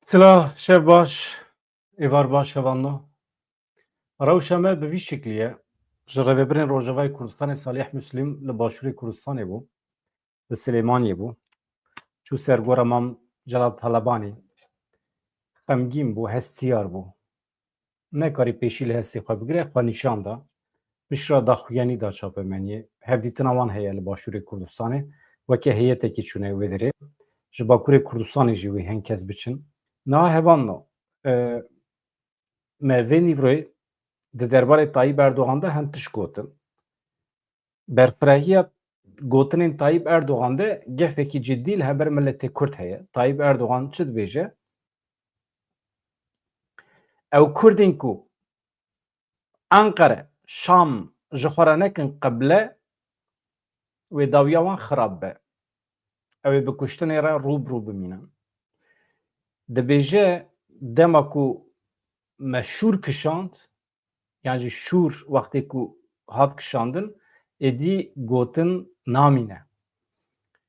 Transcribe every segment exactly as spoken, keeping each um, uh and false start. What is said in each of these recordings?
Sila, şev baş, êvar baş, hevalno. Rewşa me bi vî şeklî ye. Ji rêvebirên Rojavayê Kurdistanê Salih Muslim li Başûrê Kurdistanê bû. Li Silêmaniyê bû. Çû ser gora Mam Celal Talebanî. Xemgîn bû, hestiyar bû. Nekarî pêşî li hestê xwe bigire, xwe nîşan da. Piştre daxuyanî da çapemeniyê. Hevdîtina wan heye li Başûrê Kurdistanê. Weke heyetekî çûne wê derê. Ji Bakurê Kurdistanê jî wê hin kes biçin. Niha hevalno, e, me vê nîvroyê di derbarê Tayyip Erdogan de hin tişt gotin. Berfirahiya gotinên Tayyip Erdogan de gefekî cidî li hember miletê Kurd heye. Tayyip Erdogan çi dibêje? Ew Kurdên ku Enqere, Şam ji xwe re nekin qible, wê dawiya wan xirab be. Ew ê bi kuştinê re rû bi rû bimînin. Dibêje, dema ku me şûr kişand, yan jî şûr wextê ku hat kişandin, êdî gotin namîne.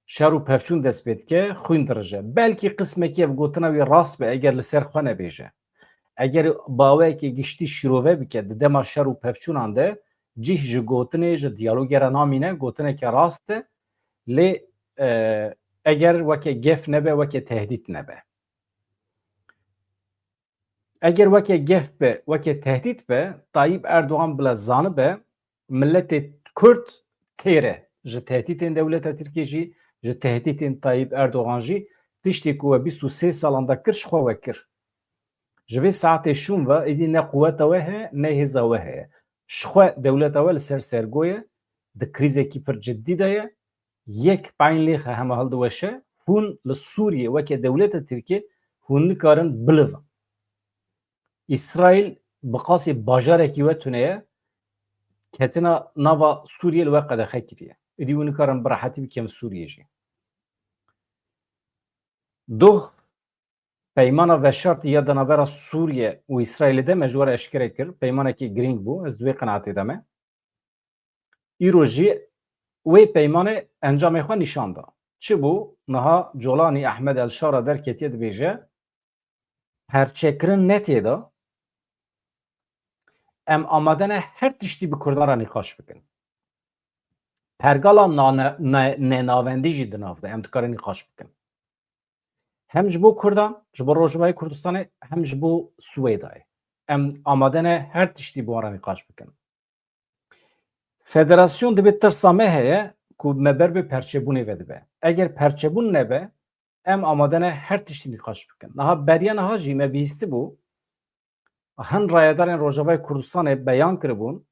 Şer û pevçûn dest pê dike, xwîn dirije. Belkî qismekî ev gotina wî rast be, eger li ser xwe nebêje. Eger baweyekê giştî şîrove bike, di dema şer û pevçûnan de cih ji gotinê, ji diyalogê re namîne, gotineke rast e. Lê, e, eger weke gef nebe, weke tehdît nebe. Eger weke gef be, weke tehdît be, Tayyip Erdogan bila zanibe, miletê Kurd têr e ji tehdîtên dewleta Tirkiyê jî, ji tehdîtên Tayyip Erdogan jî, tiştê ku we bîst û sê salan de kir, ji xwe we kir. Ji vê saetê şûn ve êdî ne quweta we heye, ne hêza we heye. Ji xwe dewleta we li ser sergo ye, di krîzekî pir cidî de ye. Yek peyn lêxe hema hildiweşe, hûn li Sûriyê weke dewleta Tirkiyê hûn nikarin bilivin. Îsraîl bi qasî bajarekî we tune ye, ketina nava Sûriyê li we qedexe kiriye. Êdî hûn nikarin bi rehetî bikin Sûriyê jî. Doh peymana veşartî ya di navbera Sûriye û Îsraîlê de me ji we re eşkere kir. Peymanekî girîng bû. Ez di wê qenaetê de me. Îro jî wê peymanê encamê xwe nîşan da. Çi bû? Niha Colanî Ehmed El Şara derketiye, dibêje, perçekirin ne tê de, em amade ne her tiştî bi Kurdan re nîqaş bikin. Pergala nane-, ne-, nenavendî jî di nav de, em dikarin nîqaş bikin. Hem ji bo Kurdan, ji bo Rojavayê Kurdistanê, hem ji bo Swêdayê. Em amade ne her tiştî bi wan re nîqaş bikin. Federasyon dibe tirsa me heye ku me ber bi perçebûnê ve dibe. Eger perçebûn nebe, em amade ne her tiştî nîqaş bikin. Niha beriya niha jî me bihîstibû, hin rayedarên Rojavayê Kurdistanê beyan kiribûn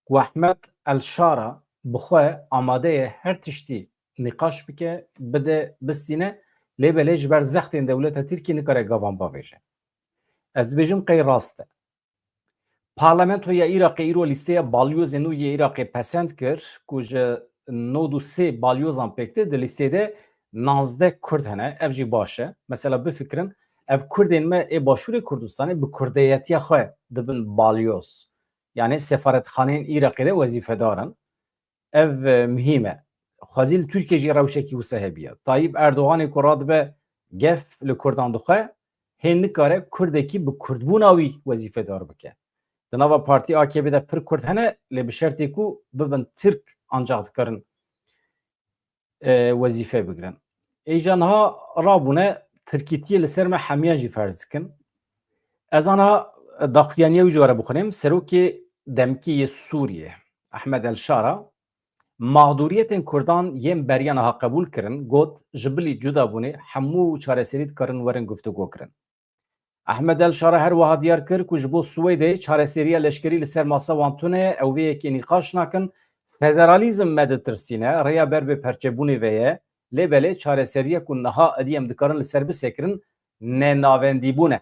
ku Ehmed El Şara bi xwe amade ye her tiştî nîqaş bike, bide, bistîne, lê belê ji ber zextên dewleta Tirkiyê nikare gavan bavêje. Ez dibêjim qey rast e. Parlamentoya Iraqê îro lîsteya balyozên nû yê Iraqê pesend kir ku ji nod û sê balyozan pêk tê, di lîstê de nazdeh Kurd hene. Ev jî baş e. Mesela bifikirin, ev Kurdên me ê Başûrê Kurdistanê bi kurdeyetiya xwe dibin balyoz. Yanî sefaretxaneyên Iraqê de wezîfedar in. Ev, e, muhîm e. Xwezî li Tirkiyê jî rewşekî wisa hebiya. Tayyip Erdoganê ku radibe gef li Kurdan dixwe, hê nikare Kurdekî bi Kurdbûna wî wezîfedar bike. Di nava partî A K P de pir Kurd hene, lê bi şertê ku bibin Tirk ancax dikarin, e, wezîfe bigirin. Êja niha rabûne Tirkîtiyê li ser me hemiyan jî ferz dikin. Ez ana daxuyaniya wî ji we re bixwînim. Serokê demkî yê Sûriyê, Ehmed El Şara, mexdûriyetên Kurdan yên beriya niha qebûl kirin, got, ji bilî cudabûnê hemû çareserî dikarin werin guftûgo kirin. Ehmed El Şara her wiha diyar kir ku ji bo Swêdê çareseriya leşkerî li ser masa wan tune ye, ew vê yekê nîqaş nakin. Federalîzm me ditirsîne, rêya ber bi perçebûnê ve ye, lê belê çareseriya ku niha êdî em dikarin li ser bisekirin, nenavendîbûn e.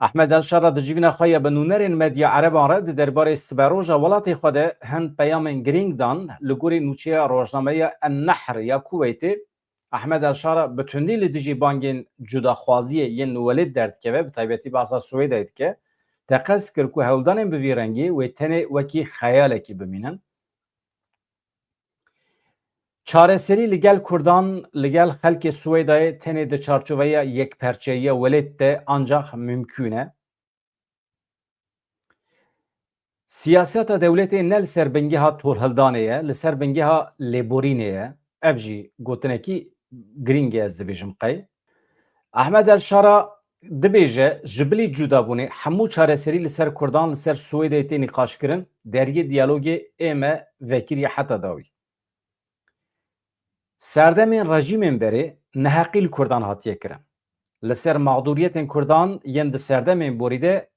Ehmed El Şara di civîna xwe ya bi nûnerên medya ereban re di derbarê siberoja welatê xwe de hin peyamên girîng dan, li gorî nûçeya rojnameya En-Nehr ya Kuweytê, Ehmed El Şara bi tundî li dijî bangên cudaxwaziyê yên Welêt derdikeve, bi taybetî behsa Swêdayê dike, teqez kir ku hewldanên bi vî rengî wê tenê wekî xeyalekî bimînin. Çareserî li gel Kurdan, li gel xelkê Swêdayê tenê di çarçoveya yekperçeyiya welêt de ancax mimkûn e. Siyaseta dewletê ne li ser bingeha tolhildanê ye, li ser bingeha lêborînê ye. Ev jî gotinekî girîng e, ez dibêjim qey. Ehmed El Şara dibêje, ji bilî cudabûnê hemû çareserî li ser Kurdan, li ser Swêdê tê nîqaşkirin, deriyê diyalogê ê me vekiriye heta dawî. Serdemên rejîmên berê neheqî li Kurdan hatiye kirin. Li ser mexdûriyetên Kurdan yên di serdemên borî de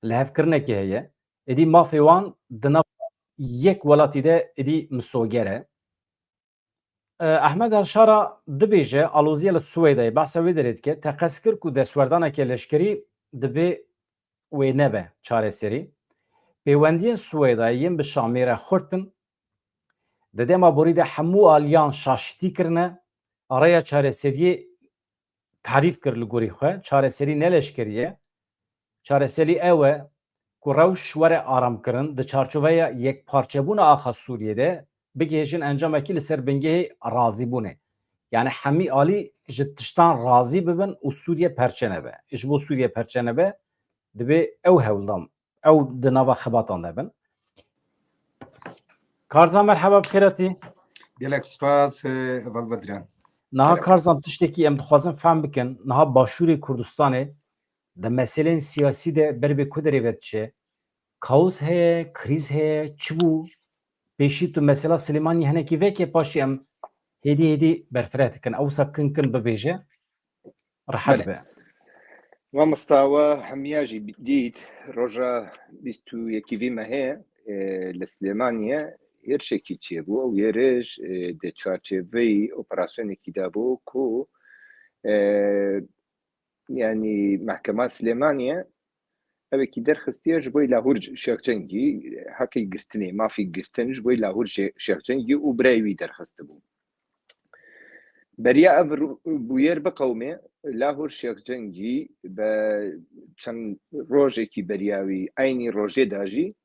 lihevkirinekê heye. Êdî mafê wan di nav yek welatî de êdî misoger e. E, Ehmed El Şara dibêje, aloziya li Swêdayê behsa wê derê dike, teqez kir ku destwerdaneke leşkerî dibê wê nebe çareserî. Pêwendiyên Swêdayê yên bi Şamê re xurt in. Di dema borî de hemû aliyan şaştî kirine. Rêya çareseriyê tarîf kir li gorî xwe. Çareserî ne leşkerî ye. Çareserî ew e ku rewş were aramkirin, di çarçoveya yekparçebûna axa Sûriyê de bigihêjin encamekî li ser bingehê razîbûnê. Yani hemî alî ji tiştan razî bibin û Sûriye perçe nebe. Ji bo Sûriye perçe nebe, divê ew hewldan, ew di nava xebatan de bin. Karzan, merheba, bi xêr hatî. Gelek spas, e, Heval Bedran. Niha Gelek. Karzan, tiştekî em dixwazin fehm bikin. Niha Başûrê Kurdistanê di meselên siyasî de ber bê ku derê ve diçe? Kaos heye, krîz heye, çi bû? Pêşî tu mesela Silêmaniyê hinekî veke, paşê em hêdî hêdî berfireh dikin. Ewsa kin kin bibêje, rehet Belê. be. Mamosta, we hemiya jî dît, roja bîst û yekî vî mehê, e, li Silêmaniyê êrişekî çêbû. Ew êriş, e, di çarçeveyî operasyonekî de bû ku, e, yanî mehkema Silêmaniyê evekî derxistiye ji bo Lahûr Şêx Cengî, heqê girtinê, mafî girtin ji bo Lahûr Şê-, Şêx Cengî û birayê wî derxistibû. Beriya ev ru-, bûyer biqewimê, Lahûr Şêx Cengî be çend rojekî beriya wî, eynî rojê de jî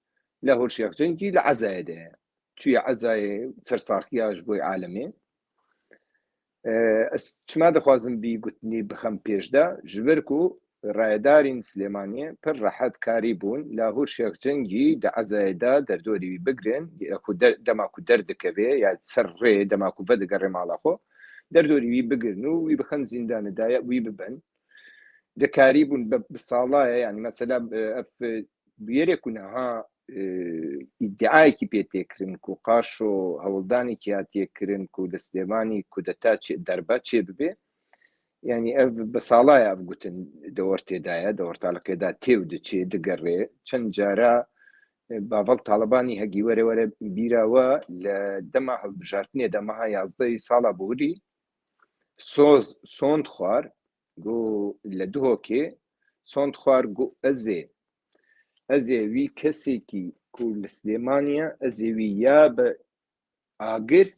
Lahûr Şêx Cengî li ezayê de ye. Çûye ezayê sersaxiya ji bo alemê. E, ez çima dixwazim vî gotinî bixem pêş de? Ji ber ku rayedarên Silêmaniyê pir rehet karîbûn Lahûr Şêx Cengî di ezayê de derdorî wî bigirin, ya ku der-, dema ku derdikeve ya ser rê, dema ku vedigere mala xwe, derdorî wî bigirin û wî bixin zîndanê de, wî bibin. Dikarîbûn bi, bi sala ye, yanî mesela, e, ev, e, bûyerê ku niha, e, îdiayekî pê tê kirin ku qaşo hewldanekî hatiye kirin ku li Silêmanî kudeta çê, derbe çê bibe. Yanî ev bi sala ye ev gutin di ortê de ye, di ortalıkê de tê û diçê, digere. Çend cara, e, Bavel Talibanî hegî were were bîra we li dema hilbijartinê de meha yazdehê sala borî soz, sond xwar, got li Duhokê, sond xwar, got ez ê, ez ê wî kesekî ku li Silêmanî ye, ez ê wî ya bi agir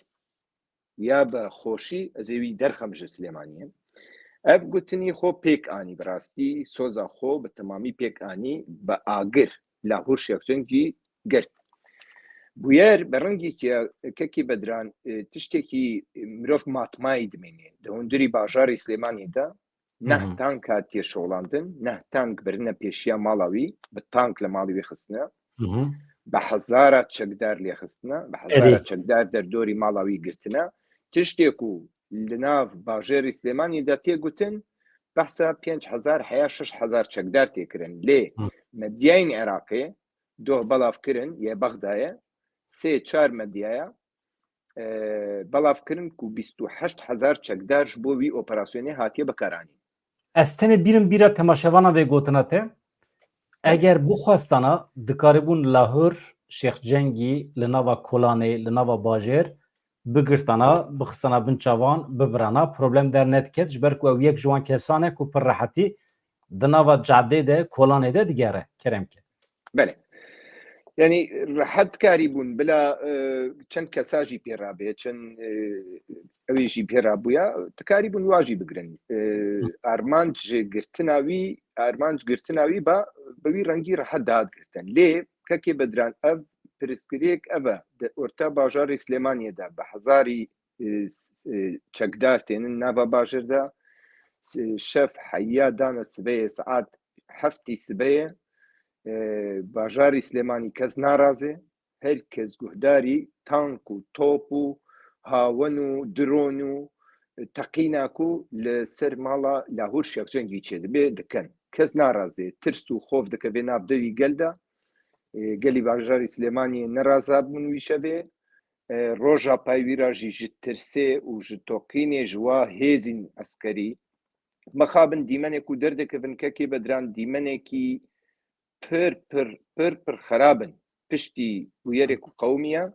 ya bi xweşî, ez ê wî derxim ji Silêmaniyê. Ev gotinî xwe pêk anî, bi rastî soza xwe bi temamî pêk anî, bi agir Lahûr Şêx Cengî girt. Bûyer bi rengekî, kekî Bedran, e, tiştekî mirov matmayî dimîne. Di hundirî bajarê Silêmaniyê de neh Hı hı. tank hatiye şolandin, neh tank birine pêşiya mala wî, bi tank li malê wî xistine. Hı hı. Bi hezara çekdar lê xistine, bi Erê. hezara çekdar derdorî mala wî girtine. Tiştê ku li nav bajarê Silêmaniyê de tê gotin, behsa pênc hezar heya şeş hezar çekdar tê kirin. Lê Hı. medyayên Iraqê doh belav kirin, yê Bexdayê, sê çar medyaya, e, belav kirin ku bîst û heşt hezar çekdar ji bo wî operasyonê hatiye bikaranîn. Ez tenê bîrim bîra temaşevana vê gotina te. Eger bixwestana, dikaribûn Lahûr Şêx Cengî li nava kolanê, li nava bajêr bigirtana, bixistana bin çavan, bibirana, problem dernediket, ji ber ku ew yek ji wan kesan e ku pir rehetî di nava cadê de, kolanê de digere. Kerem ke. Belê. Yanî rehet karîbûn bila, e, çend kesa jî pê rabe, çend, e, ew ê jî pê rabûya, dikarîbûn wa jî bigirin. E, armanc ji girtina wî, armanc girtina wî ba, bi wî rengî rehet dihat girtin. Lê kekê Bedran, ev pirsgirêk ev e. Di orta bajarê Silêmaniyê de bi hezarî e, s-, e, çekdar tênin nava bajêr de. S-, şev heya dane sibeyê saet heftî sibeyê, e, bajarî Silêmanî kes narazê. Her kes guhdarî tank û top û hawen û dron û, e, teqîna ku li ser mala Lahûr Şêx Cengî çêdibe dikin. Kes narazê, tirs û xof dikeve nav dewî gel de. E, gelî bajarî Silêmaniyê neraza bûn wî şevê. E, roja pey wî ra jî ji tirsê û ji toqînê ji wa hêzên eskerî mixabin dîmenê ku derdikevin kekê bediran dîmenekî pir, pir, pir, pir xerab in. Piştî bûyerê ku qewimiya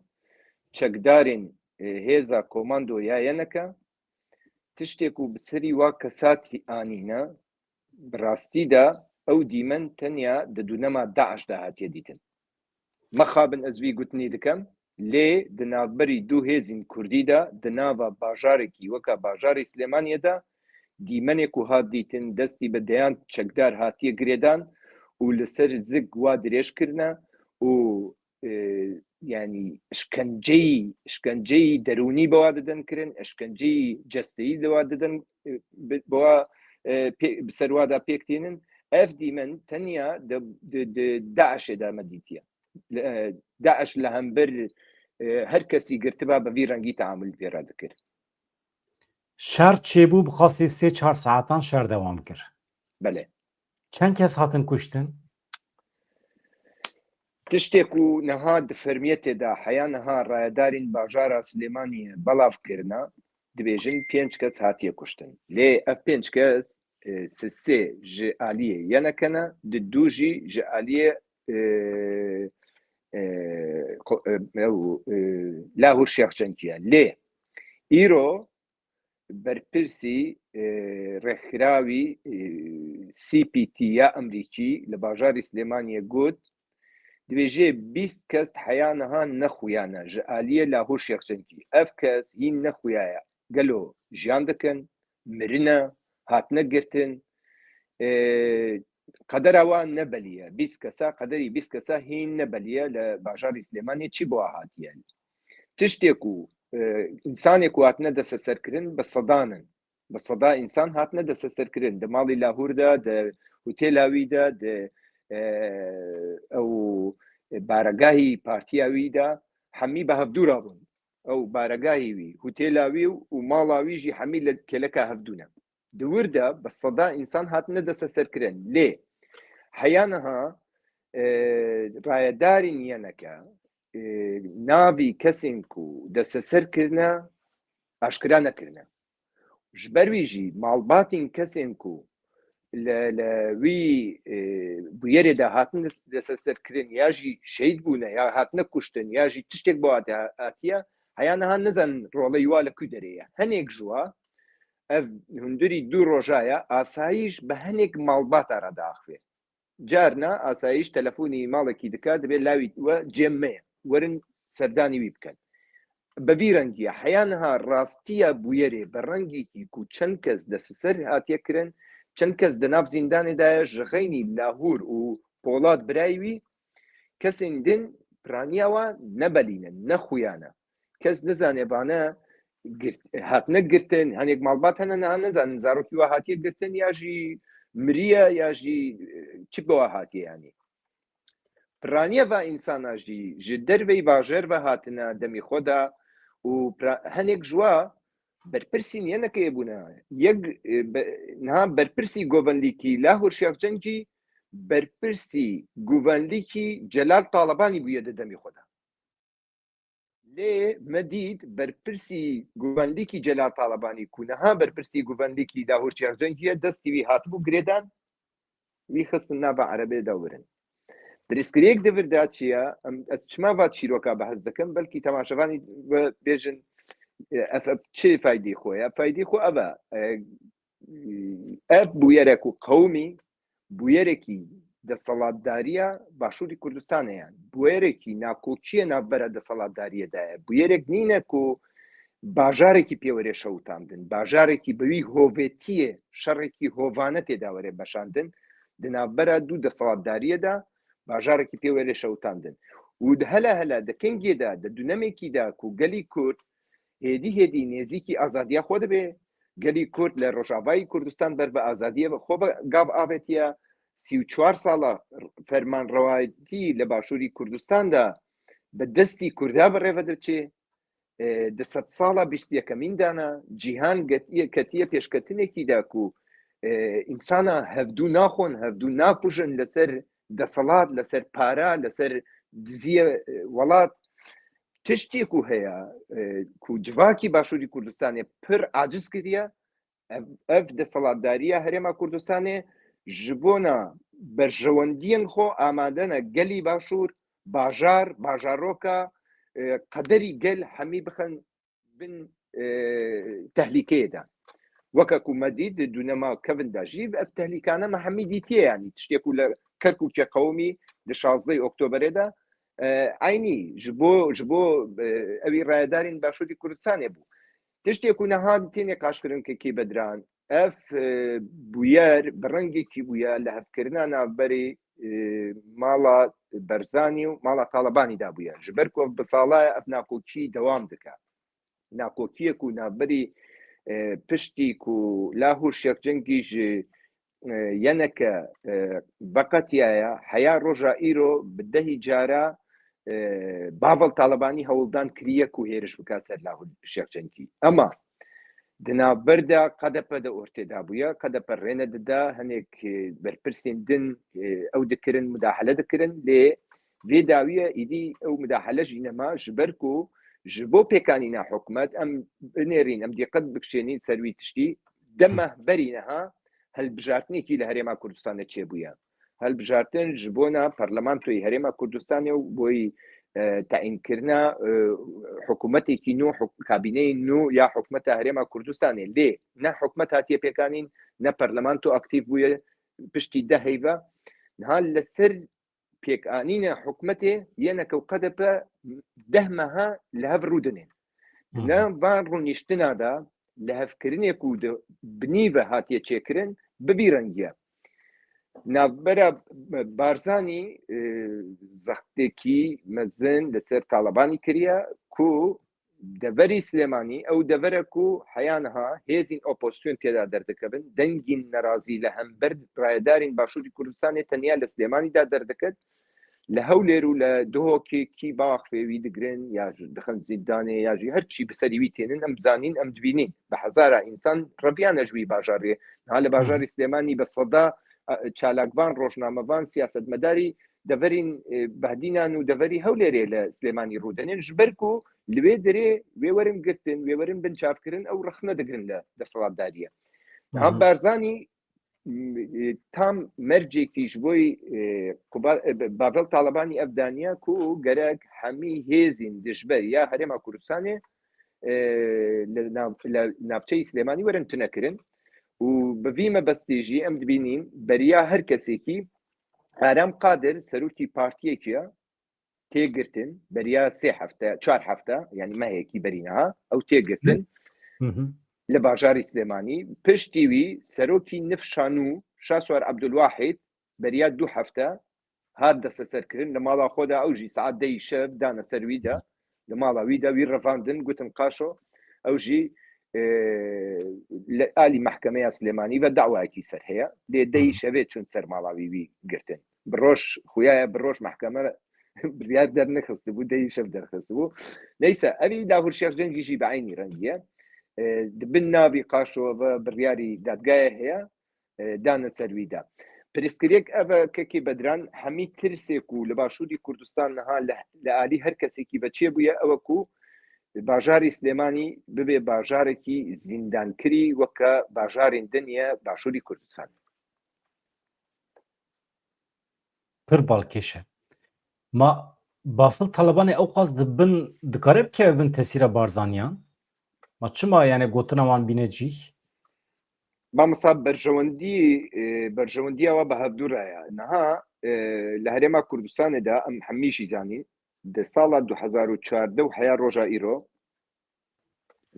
çekdarên, e, hêza komando ya yeneke, tiştê ku bi serî wa kesatî anîne, bi rastî de ew dîmen tenya di dûnema DAIŞ de hatiye dîtin. Mixabin ez vî gotinê dikem, lê di navberî du hêzên kurdî de, di nava bajarekî weka bajarê Silêmaniyê de, dîmenê ku hat dîtin, destî bi deyan çekdar hatiye girêdan û li ser zig wa dirêj kirine û, e, yanî, işkenceyî, işkenceyî derûnî bi wa didin kirin, işkenceyî cesteyî di wa didin, e, bi, bi wa, e, pê-, bi ser wa da pêk tênin. Ev dîmen tenya di, di, di DAIŞê de me dîtiye. E, DAIŞ li hember, e, her kesî girtiba bi vî rengî teamul pê re dikir. Şer çêbû, bi qasî sê çar saetan şer dewam kir. Belê. Çend kes hatin kuştin? Tiştê ku niha di fermiyetê de heya niha rayedarên bajara Silêmaniyê belav kirine, dibêjin pênc kes hatiye kuştin. Lê ev pênc kes, e, sisê ji aliyê yeneke ne, di du jî ji aliyê, e, e, ko-, e, ew, e, Lahûr Şêx Cengî ye. Lê îro berpirsî, e, rêkxirawî, e, C P T ya Amerîkî li bajarê Silêmaniyê got, dibêje bîst kes heya niha nexuyane ji aliyê Lahûr Şêx Cengî. Ev kes hîn nexuyaye. Gelo jiyan dikin, mirine, hatine girtin? E, qedera wa ne belî ye. Bîst kesa, qederî bîst kesa hîn ne belî ye li bajarê Silêmaniyê çi bi wa hatiye. Tiştê ku, e, însanê ku hatine desteserkirin bi sedan in. Bi seda însan hatine desteserkirin. Di malê Lahûr de, di hotêla wî de, di, e, ew baregahî partiya wî de hemî bi hevdû re bûn. Ew baregahî wî, hotêla wî û mala wî jî hemî li kêleka hevdû ne. Di wir de bi seda însan hatine desteserkirin. Lê heya niha, e, rayedarên yeneke, e, navî kesên ku desteser kirine aşkera nekirine. Ji ber wî jî malbatên kesên ku li, li wî, e, bûyerê de hatin desteserkirin ya jî şehîd bûne ya hatine kuştin ya jî tiştek bi wa hatiye, heya niha nizanin roleyê wa li ku derê ye. Hinek ji wa ev hundirî du roja ye, asayîş bi hinek malbata re diaxive. Carna asayîş telefonî malekî dike, dibê lawî we cem me ye. Werin serdanî wî bikin. Bi vî rengî ye. Heya niha rastiya bûyerê bi rengekî ku çend kes desteser hatiye kirin, çend kes di nav zîndanê de ye, ji xeynî Lahûr û Polat birayê wî, kesên din piraniya wa nebelîne, nexuyane. Kes nizane vane girt-, hatine girtin, hinek malbat hene niha nizanin zarokî wa hatiye girtin ya jî miriye ya jî, e, çi bi wa hatiye yanî. Piraniya va însana jî ji derveyî bajêr ve hatine demî xwe de û pira-, hinek ji wa berpirsî yenekê bûne. Yek, e, be-, niha berpirsî govenlîkî Lahûr Şêx Cengî, berpirsî govenlîkî Celal Talebanî bûye di demî xwe de. Lê me dît berpirsî guvenlîkî Celal Talebanî ku niha berpirsî guvenlîkî Lahûr Şêx Cengî ye, destî wî hatibû girêdan, wî xistin nava erebê de wirin. Pirsgirêk di vir de çi ye? Em, ez çima va çîroka behs dikim? Belkî temaşevanî we bêjin, e, ev, ev çi feydî xwe ye? Feydî xwe ev e, e, ev bûyere ku qewimî bûyerekî desthilatdariya Başûrî Kurdistanê ye. Bûyerekî nakokiyê navbera desthilatdariyê de ye. Bûyerek nîne ku bajarekî pê were şewitandin. Bajarekî bi wî hovêtiyê şerekî hovane tê de were meşandin. Di navbera du desthilatdariyê de bajarekî pê were şewitandin. Û di hele hele di kengê de, di dûnemekî de ku gelî Kurd hêdî hêdî nêzîkî azadiya xwe dibe. Gelî Kurd li Rojavayî Kurdistan ber bi azadiyê ve xwe ve gav avêtiye. Sî û çar sala fermanrewayîtî li Başûrî Kurdistan de bi destî Kurda bi rê ve diçe. E, di sedsala bîst û yekemîn de ne, cîhan getiye, ketiye pêşketinekî de ku, e, însana hevdû naxwin, hevdû nakujin li ser deselat, li ser para, li ser diziyê, e, welat. Tiştê ku heye, e, ku civakî Başûrî Kurdistanê pir aciz kiriye, ev, ev desthilatdariya Herêma Kurdistanê ji bona berjewendiyên xwe amade ne. Gelî Başûr, bajar, bajaroka, e, qederî gel hemî bixin bin, e, tehlîkeyê de. Weke ku me dît di dûnema kevin de jî ev tehlîkane me hemî dîtiye, yanî tiştê ku li Kerkûkê qewimî di şazdehê Oktoberê de, e, eynî ji bo, ji bo, e, ew ê rayedarên Başûrî Kurdistanê bû. Tiştê ku niha tê nîqaşkirin kekê Bedran, ev, e, bûyer bi rengekî bûye lihevkirina navberê, e, mala Barzanî û mala Talebanî de bûye. Ji ber ku ev bi sala ye, ev nakokî dewam dike. Nakokiyê ku navberî, e, piştî ku Lahûr Şêx Cengî ji, e, yeneke, e, veqetiyaye, heya roja îro bi dehî cara, e, Bavel Talebanî hewldan kiriye ku hêriş bike ser Lahûr Şêx Cengî. Ema di navber de K D P de ortê dabûye. K D P rê nedida, hinek, e, berpirsên din, e, ew dikirin, mudahale dikirin, lê vê dawiye îdî ew mudahale jî nema, ji ber ku ji bo pêkanîna hikûmet em binêrîn, em dîqet bikişênîn ser wî tiştî, deh meh berî niha hilbijartinekî li Herêma Kurdistanê çêbûye. Hilbijartin ji bona Parlamentoyê Herêma Kurdistanê û boyî, e, tayînkirina, e, hikûmetekî nû, huk-, kabîneyên nû ya hikûmeta Herêma Kurdistanê. Lê ne hikûmet hatiye pêkanîn, ne parlamento aktîf bûye piştî deh heyva. Niha li ser pêkanîna hikûmetê yeneke û K D P deh meha li hev rûdinên. Hı hı. Di nav van rûniştina de lihevkirinê ku di binî ve hatiye çêkirin, bi vî rengî ye. Navbera Barzanî, e, zextekî mezin li ser Talebanî kiriye ku deverî Silêmanî, ew devere ku heya niha hêzên opozîsyon tê de derdikevin, dengên nerazî li hember rayedarên Başûrê Kurdistanê tenya li Silêmanî de derdiket. Li Hewlêr û li Duhokê kî biaxivê wî digirin, ya jî dixin zîndanê, ya jî her çî bi serî wî tênin, em dizanîn, em dibînîn. Bi hezara însan reviyane ji wî bajarê. Niha li bajarê Hı hı. Silêmanî bi seda, e, çalakvan, rojnamevan, siyasetmedarî deverên, e, Behdînan û deverî Hewlêrê li Silêmanî rûdinên, ji ber ku li wê derê wê werin girtin, wê werin binçavkirin, ew rexne digirin li desthilatdariyê. Niha Hı hı. Barzanî, m-, e, tam mercekî ji bo, e, ku Ba-, e, Bavel Talebanî ev daniye ku gerek hemî hêzên dijber ya Herêma Kurdistanê, e, li nav-, li navçeyê Silêmanî werin tunekirin. Û bi vî mebestî jî em dibînîn beriya her kesekî Aram Qadir, serokî partiyekî ye, tê girtin, beriya sê hefte, çar hefte, yanî mehekî berî niha, ew tê girtin. Hı hı. Li bajarê Silêmanî. Piştî wî serokî Nifşanû, Şaswar Ebdulwahid, beriya du hefte hat desteserkirin. Li mala xwe de ew jî saet dehî şev dane ser wî de. Li mala wî de wî revandin, gotin qaşo. Ew jî, e, li alî mehkemeya Silêmanî ve dawayekî ser heye. Lê dehî Hı. şevê çûn ser mala wî, wî girtin. Bi roj xuya ye, bi roj mehkeme biryar dernexistibû, dehî şev derxistibû. Neyse, evî Lahûr Şêx Cengî jî bi eynî rengî ye. E, di bin navî qaşo ve biryarî dadgayê heye, e, dane ser wî de. Pirsgirêk ev e, kekê Bedran, hemî tirsê ku li Başûrî Kurdistan niha li, li alî her kesekî ve çêbûye, ew e ku bajarê Silêmanî bibe bajarekî zîndankirî weke bajarên din ye Başûrî Kurdistanê. Pir balkêş e. Ma Bafil Talebanê ewqas di bin, dikare bikeve bin tesîra Barzaniyan? Ma çima, yani, gotina wan bîne cîh? Mamosta, berjewendî, e, berjewendiya we bi hevdû re ye. Niha, e, li Herêma Kurdistanê de em hemî jî zanîn, di sala du hezar û çardeh û heya roja îro,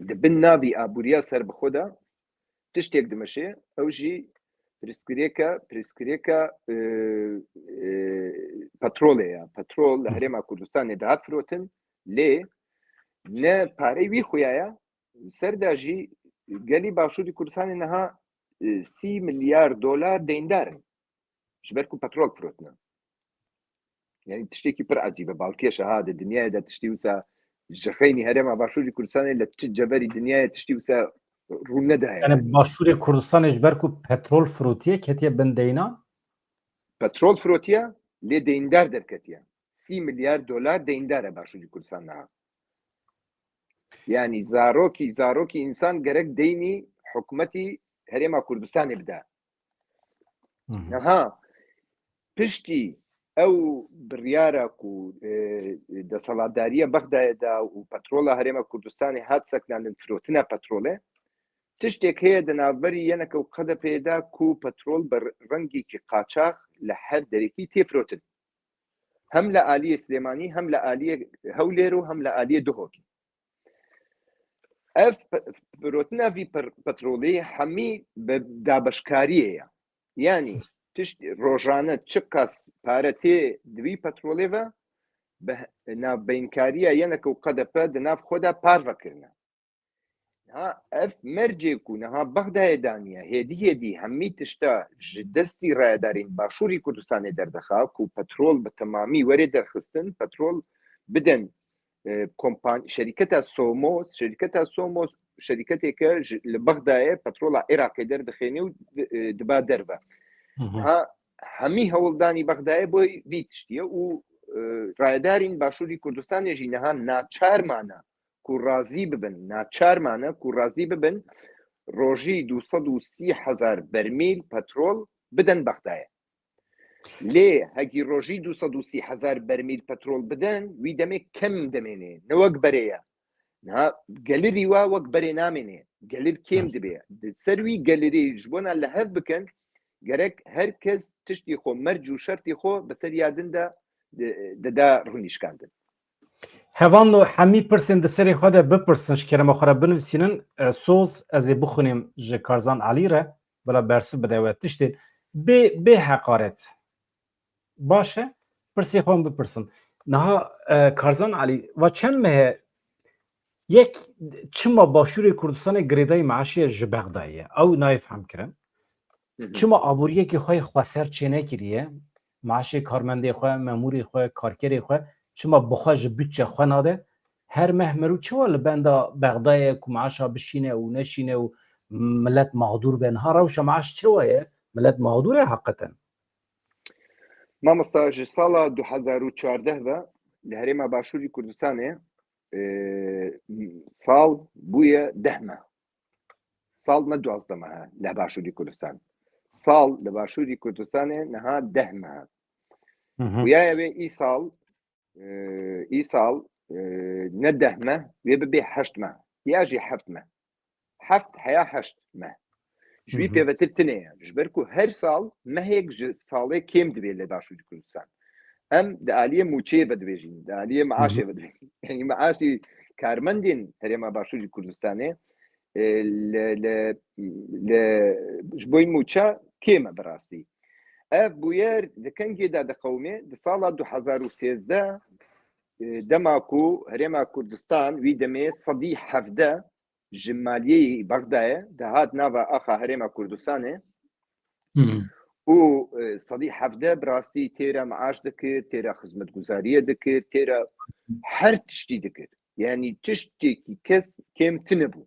di bin navî aboriya serbixwe de tiştek dimeşe, ew jî pirsgirêke, pirsgirêke, e, e, petrolê ye. Petrol li Herêma Kurdistanê dihat firotin, lê ne parey wî xuya ye, ser de jî gelî Başûrî Kurdistanê niha, e, sî milyar dolar deyndar in. Ji ber ku petrol firotine. Yani tiştekî pir ecîb e, balkêş e ha, di dinyayê de tiştî wisa ji xeynî herêma Başûrî Kurdistanê li çi ceverî dinyayê tiştî wisa rû nedaye. Yani Başûrê Kurdistanê ji ber ku petrol firotiye ketiye bin deynan? Petrol firotiye, lê deyndar derketiye. Sî milyar dolar deyndar e Başûrî Kurdistan niha. Yani zarokî, zarokî însan gerek deynî hikûmetî herêma Kurdistanê bide. Hı hı. Niha piştî ew biryara ku, e, desthilatdariya Bexdayê da û petrola herêma Kurdistanê hat sekinandin, firotina petrolê, tiştek heye di navberî yeneke û K D P'ê de ku petrol bi rengekî qaçax li her derekî tê firotin. Hem li aliyê Silêmanî, hem li aliyê Hewlêr û hem li aliyê Duhokê. Ev pe-, firotina vî per-, petrolê hemî bi dabeşkariyê ye. Yani tişt rojane çiqas pare tê di vî petrolê ve, bi navbeynkariya yeneke û K D P di nav xwe de parve kirine. Ha, ev mercê ku niha Bexdayê daniye, hêdî hêdî hemî tişta ji destî rayedarên Başûrî Kurdistanê derdixa ku petrol bi temamî were derxistin, petrol bidin, e, kompan-, şerîketa Somos, şerîketa Somos şerîketeke ji, li Bexdayê petrola Iraqê derdixêne û di-, e, diba derve. Hı hı. Ha, hemî hewldanî Bexdayê bo vî tiştî ye û, e, rayedarên Başûrî Kurdistanê jî niha naçar mane ku razî bibin, naçar mane ku razî bibin, rojî du sed û sî hezar bermîl petrol bidin Bexdayê. Lê hekî rojî du sed û sî hezar bermîl petrol bidin, wî demê kem demêne, ne wek berê ye. Niha gelirî wa wek berê namêne. Gelir kêm Hı. dibe. Di ser wî gelirî ji bona li hev bikin, gerek her kes tiştî xwe, merc û şertî xwe bi ser ya din de di, dida rûnîşkandin. Hevalno, hemî pirsên di serê xwe de bipirsin, ji kerema xwe re binivîsînin. E, soz ez ê bixwînim ji Karzan Elî re, bila bersiv bide we tiştên. Bê, bê heqaret. Baş e, pirsê xwe em bipirsin. Niha, e, Karzan Elî, va çend meh e, yek, çima Başûrê Kurdistanê girêdayî meaşê ji Bexdayê ye? Ew nayê fehmkirin. Hı hı. Çima aboriyekî xwe yê xweser çênekiriye? Meaşê karmendê xwe, memûrê xwe, karkerê xwe çima bi xwe ji budçe xwe nade? Her meh merû çawa li benda Bexdayê ku meaşa bişîne û neşîne û milet mexdûr be? Niha rewşa meaş çawa ye? Milet mexdûr e heqeten. Mamosta, ji sala du hezar û çardeh ve li herêma Başûrî Kurdistanê, e, sal bûye deh meh. Sal ne duwazdeh meh e li Başûrî Kurdistan. Sal li Başûrî Kurdistanê niha deh meh e. Hı hı. Xuyaye wê îsal, e, îsal, e, ne deh meh, wê bibe heşt meh. Ya jî heft meh. Heft heya heşt meh. Ji wî Hı hı. pêvetir tine ye. Ji ber ku her sal mehek ji salê kêm dibe li Başûrî Kurdistan. Em di aliyê mûçeyê vedibêjin, di aliyê meaşê Hı hı. vedibêjin. Yani meaşî karmendên herêma Başûrî Kurdistanê, e, li, li, li, ji bo mûça kêm e bi rastî. Ev bûyer di kengê de diqewime, di sala du hezar û sêzdeh, e, dema ku herêma Kurdistan wî demê sedî hevdeh ji maliyeyê Bexdayê dihat nava axa herêma Kurdistanê. Hmm. Û, e, sedî hevdeh bi rastî têra meaş dikir, têra xizmetguzariyê dikir, têra her tiştî dikir. Yani tiştekî kes kêm tune bû.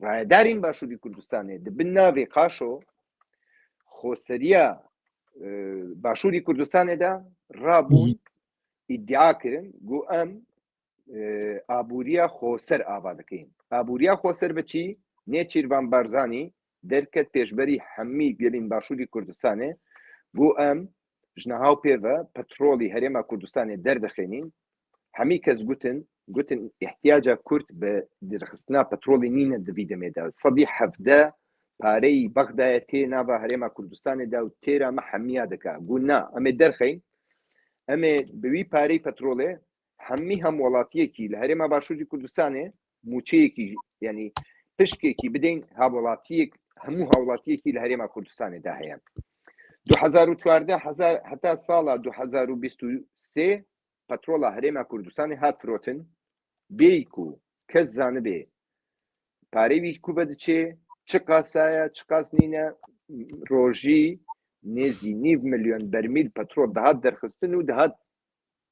Rayedarên Başûrî Kurdistanê di bin navê Qaşo xweseriya, e, Başûrî Kurdistanê de rabûn, Hı hı. îdia kirin, got em, e, aboriya xweser ava dikin. Aboriya xweser bi çi? Nêçîrvan Barzanî derket pêşberî hemî gelên Başûrî Kurdistanê, got em ji niha û pê ve petrolî herêma Kurdistanê derdixênîn. Hemî kes gutin, gutin îhtiyaca Kurd bi dirxistina petrolê nîne di vî demê de. Sedî hevdeh pareyî Bexdayê tê nava herêma Kurdistanê de û têra me hemiya dike. Got na, em ê derxeyn, em ê bi wî pareyî petrolê hemî hemwelatiyekî li herêma Başûrî Kurdistanê mûçeyekî, yani pişkekî bidên hemwelatiyek, hemû hemwelatiyekî li herêma Kurdistanê de heye. Du hezar û çardeh hezar, heta sala du hezar û bîst û sê petrola herêma Kurdistanê hat firotin, bêyî ku kes zanibê parê wî ku ve diçê, çi qasaya, çi qas nîne, rojî nêzî nîv milyon bermîl petrol dihat derxistin û dihat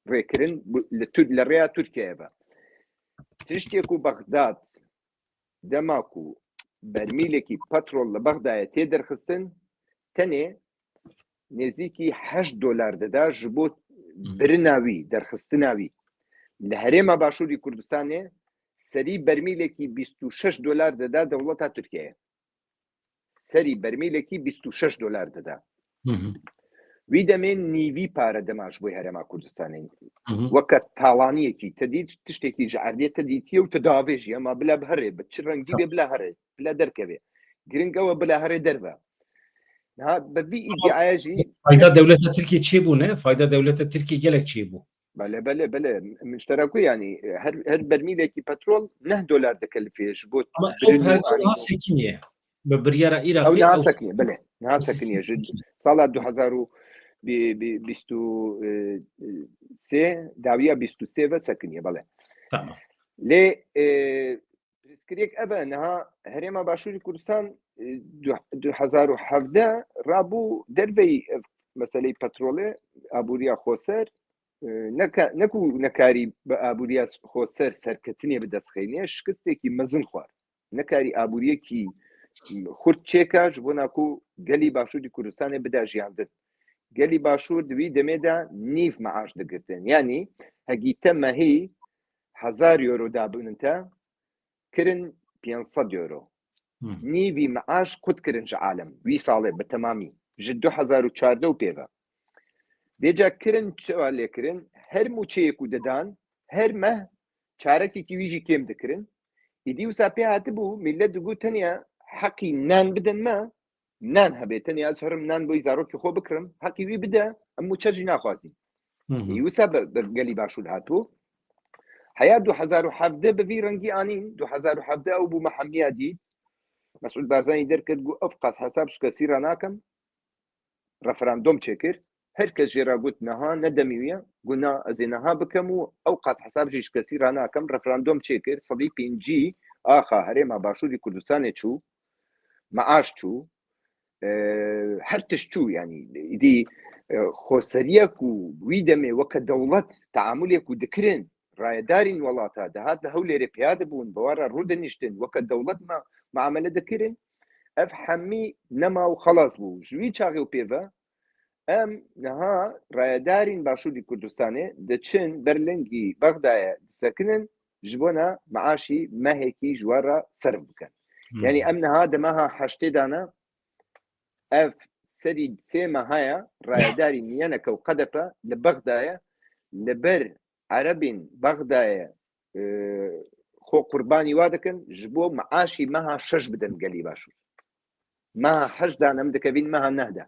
rêkirin li, li rêya Tirkiyeyê ve. Tiştê ku Bexdad dema ku bermîlekî petrol li Bexdayê tê derxistin, tenê nêzîkî heşt dolar dida ji bo birina wî, derxistina wî. Li herêma Başûrî Kurdistanê serî bermîlekî bîst û şeş dolar dida dewleta Tirkiyeyê. Serî bermîlekî bîst û şeş dolar dida. Wî demê nîvî pare dema ji bo herêma Kurdistanê. Weke talaniyekî te dît, tiştekî ji erdê te dîtiye û te diavêjiye, ma bila bihere, bi çi rengî bê bila here, bila derkeve. Giring ew e bila here derve. Niha bi vî îdîaya jî Fayda dewleta Tirkiyê çêbû ne? Fayda dewleta Tirkiyê gelek çêbû. Belê, belê, belê. Min ji te re got, yanî her, her bermîlekî petrol neh dolar dikelifê ji bo Ama ew birin û pergala anî. Niha sekiniye. Bi biryara Îraqê Ew niha ew sekiniye, belê. Niha sekiniye. Ji sala du hezar û bîst û sê, dawiya bîst û sê ve sekiniye, belê. Tamam. Lê, e, pirsgirêk ev e, niha Herêma Başûrî Kurdistan, e, du, du hezar û hevdeh rabû derveyî ev meseleyê petrolê, aboriya xweser, e, neka-, ne ku nekarî bi aboriya xweser serketinê bi dest xeyniye, şikestekî mezin xwar. Nekarî aboriyekî xurt çêka ji bona ku gelî Başûrî Kurdistanê bide jiyandin. Gelî Başûr di wî demê de nîv meaş digirtin. Yanî hegî te mehî hezar euro dabûnin te, kirin pênc sed euro. Nîvî meaş qut kirin ji alem. Wî salê bi temamî. Ji du hezar û çardeh û pê ve. Vêca kirin çawa lê kirin? Her mûçeyê ku didan, her meh çarekekî wî jî kêm dikirin. Îdî wisa pê hatibû, millet digot tenya heqî nan bidin me, nan hebe, tenya ez herim nan bo zarokê xwe bikirim, heqî wî bide, em mûçe jî naxwazîn. Î wisa bi, bi gelî Başûr hatibû. Heya du hezar û hevdeh bi vî rengî anîn, du hezar û hevdeh ew bû me hemiya dît. Mesûd Barzanî derket, got, ev qas hesab ji kesî re nakim. Referandom çêkir. Her kes jê re got, niha ne demî wî ye. Got, na, ez ê niha bikim û ew qas hesab jî ji kesî re nakim. Referandom çêkir. Sedî pêncî axa Herêma Başûrî Kurdistanê çû. Meaş çû. E, her tişt çû, yanî, îdî, e, xweseriya ku wî demê weke dewlet teamulê ku dikirin, rayedarên welata dihat li Hewlêrê pêya dibûn, bi wan re rûdiniştin, weke dewlet me muamele dikirin. Ev hemî nema û xelas bû. Ji wî çaxê û pê ve em niha rayedarên Başûrî Kurdistanê diçin ber lingî Bexdayê disekinin, ji bona meaşî mehekî ji wan re serf bikin. Yanî em niha di meha heştê de ne, ev serî sê meha ye, rayedarî miyeneke û K D P li Bexdayê li ber Erebên Bexdayê, e, xwe qurbanî wa dikin, ji bo meaşî meha şeş bidin gelî Başûr. Meha heşt de em dikevîn meha neh de.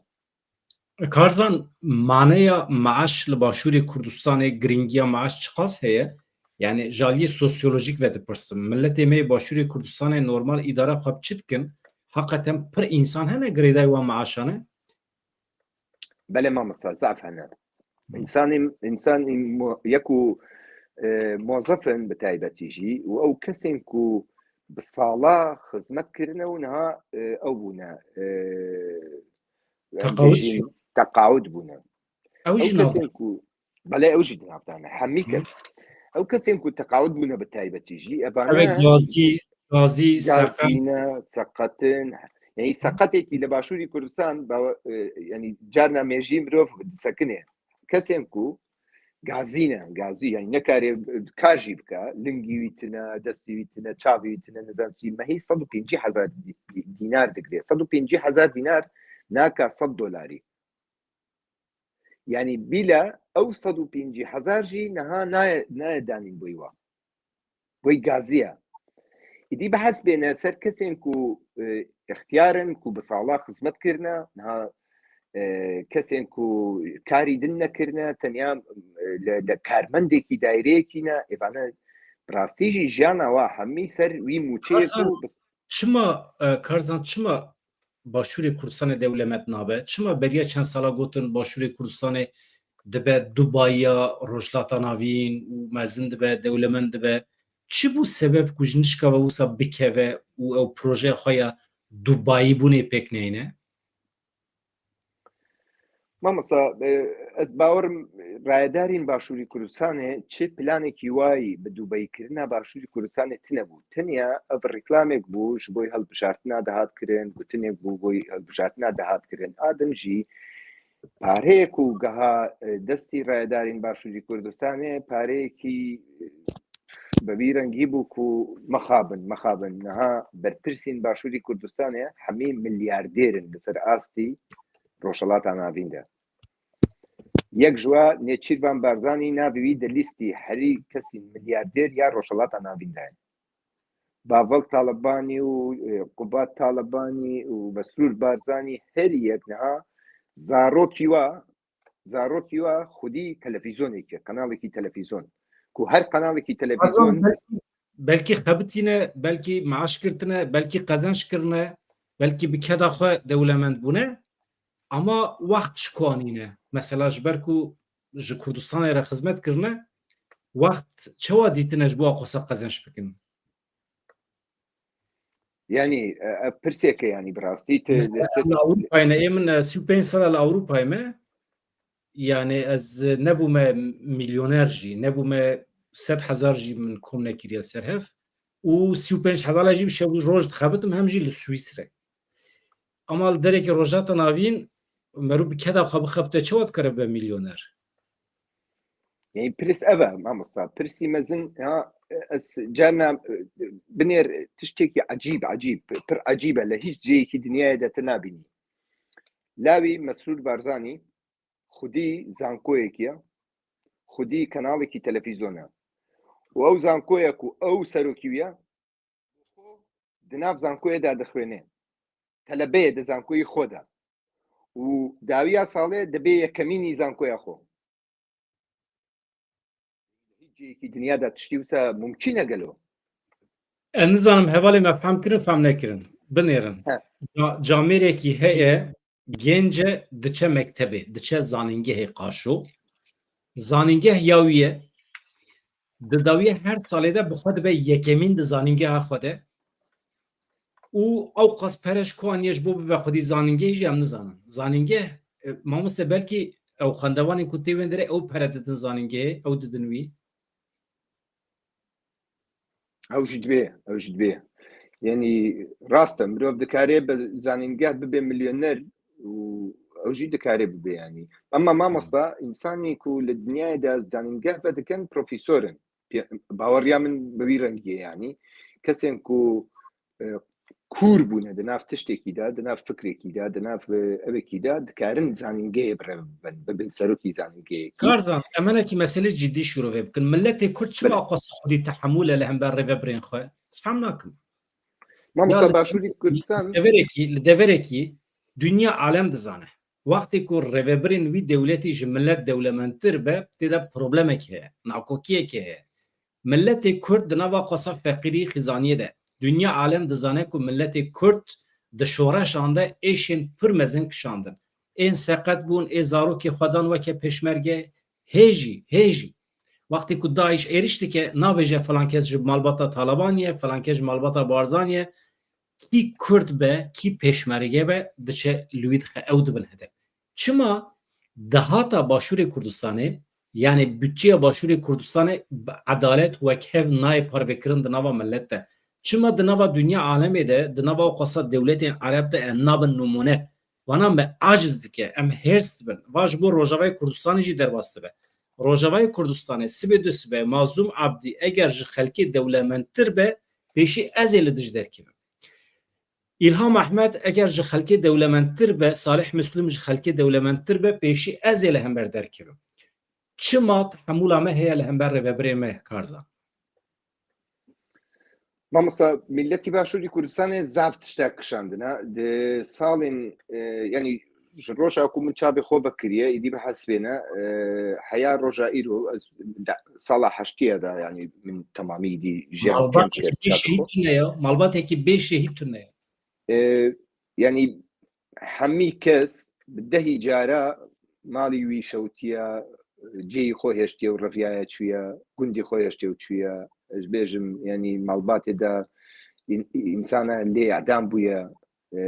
Karzan, maneya meaş li Başûrê Kurdistanê, girîngiya meaş çiqas heye? Yani ji aliyê sosyolojîk ve dipirsim. Milletê me yê Başûrê Kurdistanê normal îdara xwe bi çi dikin? Heqeten pir însan hene girêdayî wan meaşan e? Belê mamosta, zaf hene. Hı. Însanî, însanî mo-, ye ku, e, mozif in bi taybetî jî û ew kesên ku bi sala xizmet kirine û niha, e, ew bûne, e, em Teqawud bêjin, jî? Teqawud bûne. Ew Ew jî nav kesên ku, belê ew jî di nav de ne. Hemî Hı. kes. Ew kesên ku teqawud bûne bi taybetî jî, evane Ew ê gazî, gazî, seqet. Gazî ne, seqetin. Yani Hı. seqetekî li Başûrî Kurdistan, ba-, e, yani carna mêjî mirov disekine. Kesên ku gazî ne, gazî, yani nekare, e, kar jî bike, lingî wî tine, destî wî tine, çavê wî tine, nizam çi, mehî sed û pêncî hezar dî-, dînar digire. Sed û pêncî hezar dînar naka sed dolarî. Yani bîle ew sed û pêncî hezar jî niha naye, naye danîn boy wa. Boy gazî ye. Îdî bi hesbê ne ser kesên ku, e, ixtiyar in, ku bi sala xizmet kirine, niha, e, kesên ku karî din nekirine, tenya, e, li, li karmendekî daireyekî ne, êvane bi rastî jî jiyana wa hemî ser wî mûçeyê Hasan, ku bi- Çima, e, Karzan, çima Başûrê Kurdistanê dewlemend nabe? Çima beriya çend sala gotin Başûrê Kurdistanê dibe Dubayiya Rojhilata Navîn û mezin dibe, dewlemend dibe? Çi bû sebeb ku ji nişka ve wisa bikeve û ew projeya xwe ya dubayîbûnê pêk neyne? Mamosta, e, ez bawerim rayedarên Başûrî Kurdistanê çi planekî wayî bi dubeyîkirina Başûrî Kurdistanê tine bû. Tenya ev reklamek bû, ji bo hilbijartina dihat kirin, gotinek bû, bo hilbijartina dihat kirin. A din jî pareyê ku geha, e, destî rayedarên Başûrî Kurdistanê, pareyekî, e, bi vî rengî bû ku mixabin, mixabin. Niha berpirsên Başûrî Kurdistanê hemî milyardêr in li ser astî Rojhilata Navîn de. Yek ji wa Nêçîrvan Barzanî navê wî di lîstî herî kesên milyardêr ya Rojhilata Navîn de ye. Bavel Talebanî û, e, Qubat Talebanî û Mesrûr Barzanî her yek niha zarokî wa, zarokî wa xwedî televîzyonekê, kanalekî televîzyon. Ku her kanalekî televîzyon Barzan belkî, belkî xebitîne, belkî maaş girtine, belkî qezenç kirine, belkî bi keda xwe dewlemend bûne. Ama wext ji ku anîne? Mesela ji ber ku ji Kurdistanê re xizmet kirine, wext çawa dîtine ji bo aqosa qezenç bikin? Yanî, e, ev pirseke, yanî, bi rastî tu Mesela li Ewropayê ne, ê min, e, sî û pênc sala li Ewropayê me, yanî ez nebûme milyoner jî, nebûme sed hezar jî min kom nekiriye ser hev û sî û pênc hezar jî bi şev û roj dixebitim, hem jî li Swîsre. Ama li derekî Rojhilata Navîn merû bi keda xwe bixebite, çawa dikare bibe milyoner? Yanî pirs ev e, mamosta. Pirsî mezin, ya, ez carna, e, binêr tiştekî ecîb, ecîb, pir ecîb e. Li hîç cihekî dinyayê de tu nabînî. Lawî Mesrûr Barzanî xwedî zankoyekî ye, xwedî kanalekî televîzyon e. Û ew zankoya ku ew serokî wî ye, di nav zankoyê de dixwêne. Telebe ye di zankoyê xwe de. Û dawiya salê dibê yekemînî zankoya xwe. Hîç cihekî dinya de tiştî wisa mumkîn e gelo? Ez nizanim hevalê me fehm kirin, fehm nekirin. Binêrin. He. Ca-, camêrekî heye, gênc e, diçe mektebê, diçe zanîngehê qaşo. Zanîngeh ya wî ye. Di dawiya her salê de bi xwe dibe yekemîn di zanîngeha xwe de. Û ew qas pere ji ku aniye ji bo bibe xwedî zanîngehê jî em nizanin. Zanîngeh, e, mamoste, belkî ew xwendevanên ku tê wê derê ew pere didin zanîngehê, ew didin wî. Ew jî dibê, ew jî dibê. Yanî rast e, mirov dikare bi zanîngeh bibe milyoner û ew jî dikare bibe yanî. Ema mamosta, însanî ku li dinyayê de zanîngeh vedikin, profesor in. Pê-, baweriya min bi wî rengî ye yanî. Kesên ku, e, kûr bûne di nav tiştekî de, di nav fikrekî de, di nav, e, evekî de, dikarin zanîngehê bi rê bibin, bibin serokî zanîngehê. Karzan, em hinekî meselê cidî şîrove bikin. Miletê Kurd çima Belê. qasa xwedî tehemûl e li hember rêvebirên xwe? Ez fehm nakim. Mamosta, Ya li, Başûrî li Kurdistanê, deverekî, li deverekî dinya alem dizane. Wextê ku rêvebirên wî dewletî ji milet dewlemendtir be, tê de problemek heye, nakokiyek heye. Miletê Kurd di nava qasa feqîrî xîzaniyê de. Dinya alem dizane ku miletê Kurd di şoreşan de êşên pir mezin kişandin. Ên seqet bûn, ê zarokê xwe dan weke pêşmerge, hê jî, hê jî. Wextê ku DAIŞ êrîş dike, nabêje filan kes ji malbata Talebanî ye, filan kes ji malbata Barzanî ye. Kî Kurd be, kî pêşmerge be, diçe li wî dixe, ew dibin hedef. Çima dahata Başûrê Kurdistanê, yanî budçeya Başûrê Kurdistanê bi edalet wekhev nayê parvekirin di nava milet de? Çima di nava dinya alemê de, di nava ew qasa dewletên Ereb de em nabin nimûne? Vana me aciz dike, em hêrs dibin. Va ji bo Rojavayê Kurdistanê jî derbas dibe. Rojavayê Kurdistanê sibê du sibe Mazlûm Abdî eger ji xelkê dewlemendtir be, pêşî ez ê li dij derkevim. Îlham Ehmed eger ji xelkê dewlemendtir be, Salih Muslim ji xelkê dewlemendtir be, pêşî ez ê li hember derkevim. Çima tehemûla me heye li hember rêvebirê me, Karzan? Mamosta, miletî Başûrî Kurdistanê zaf tiştek kişandine. Di salên, e, yanî ji roja ku min çavê xwe vekiriye, êdî bihesibêne, e, heya roja îro, ez de, sala heştiye de, yanî min temamî dî jiyan Malbatekî bê şehîd tune ya, malbatekî bê şehîd tune ya. E, yanî hemî kes bi dehî cara malî wî şewtiye, cihê xwe hêştiye û reviyaye çûye, gundê xwe hêştiye û çûye. ez bêjim, yanî malbatê de în-, însana lê edam bûye, e,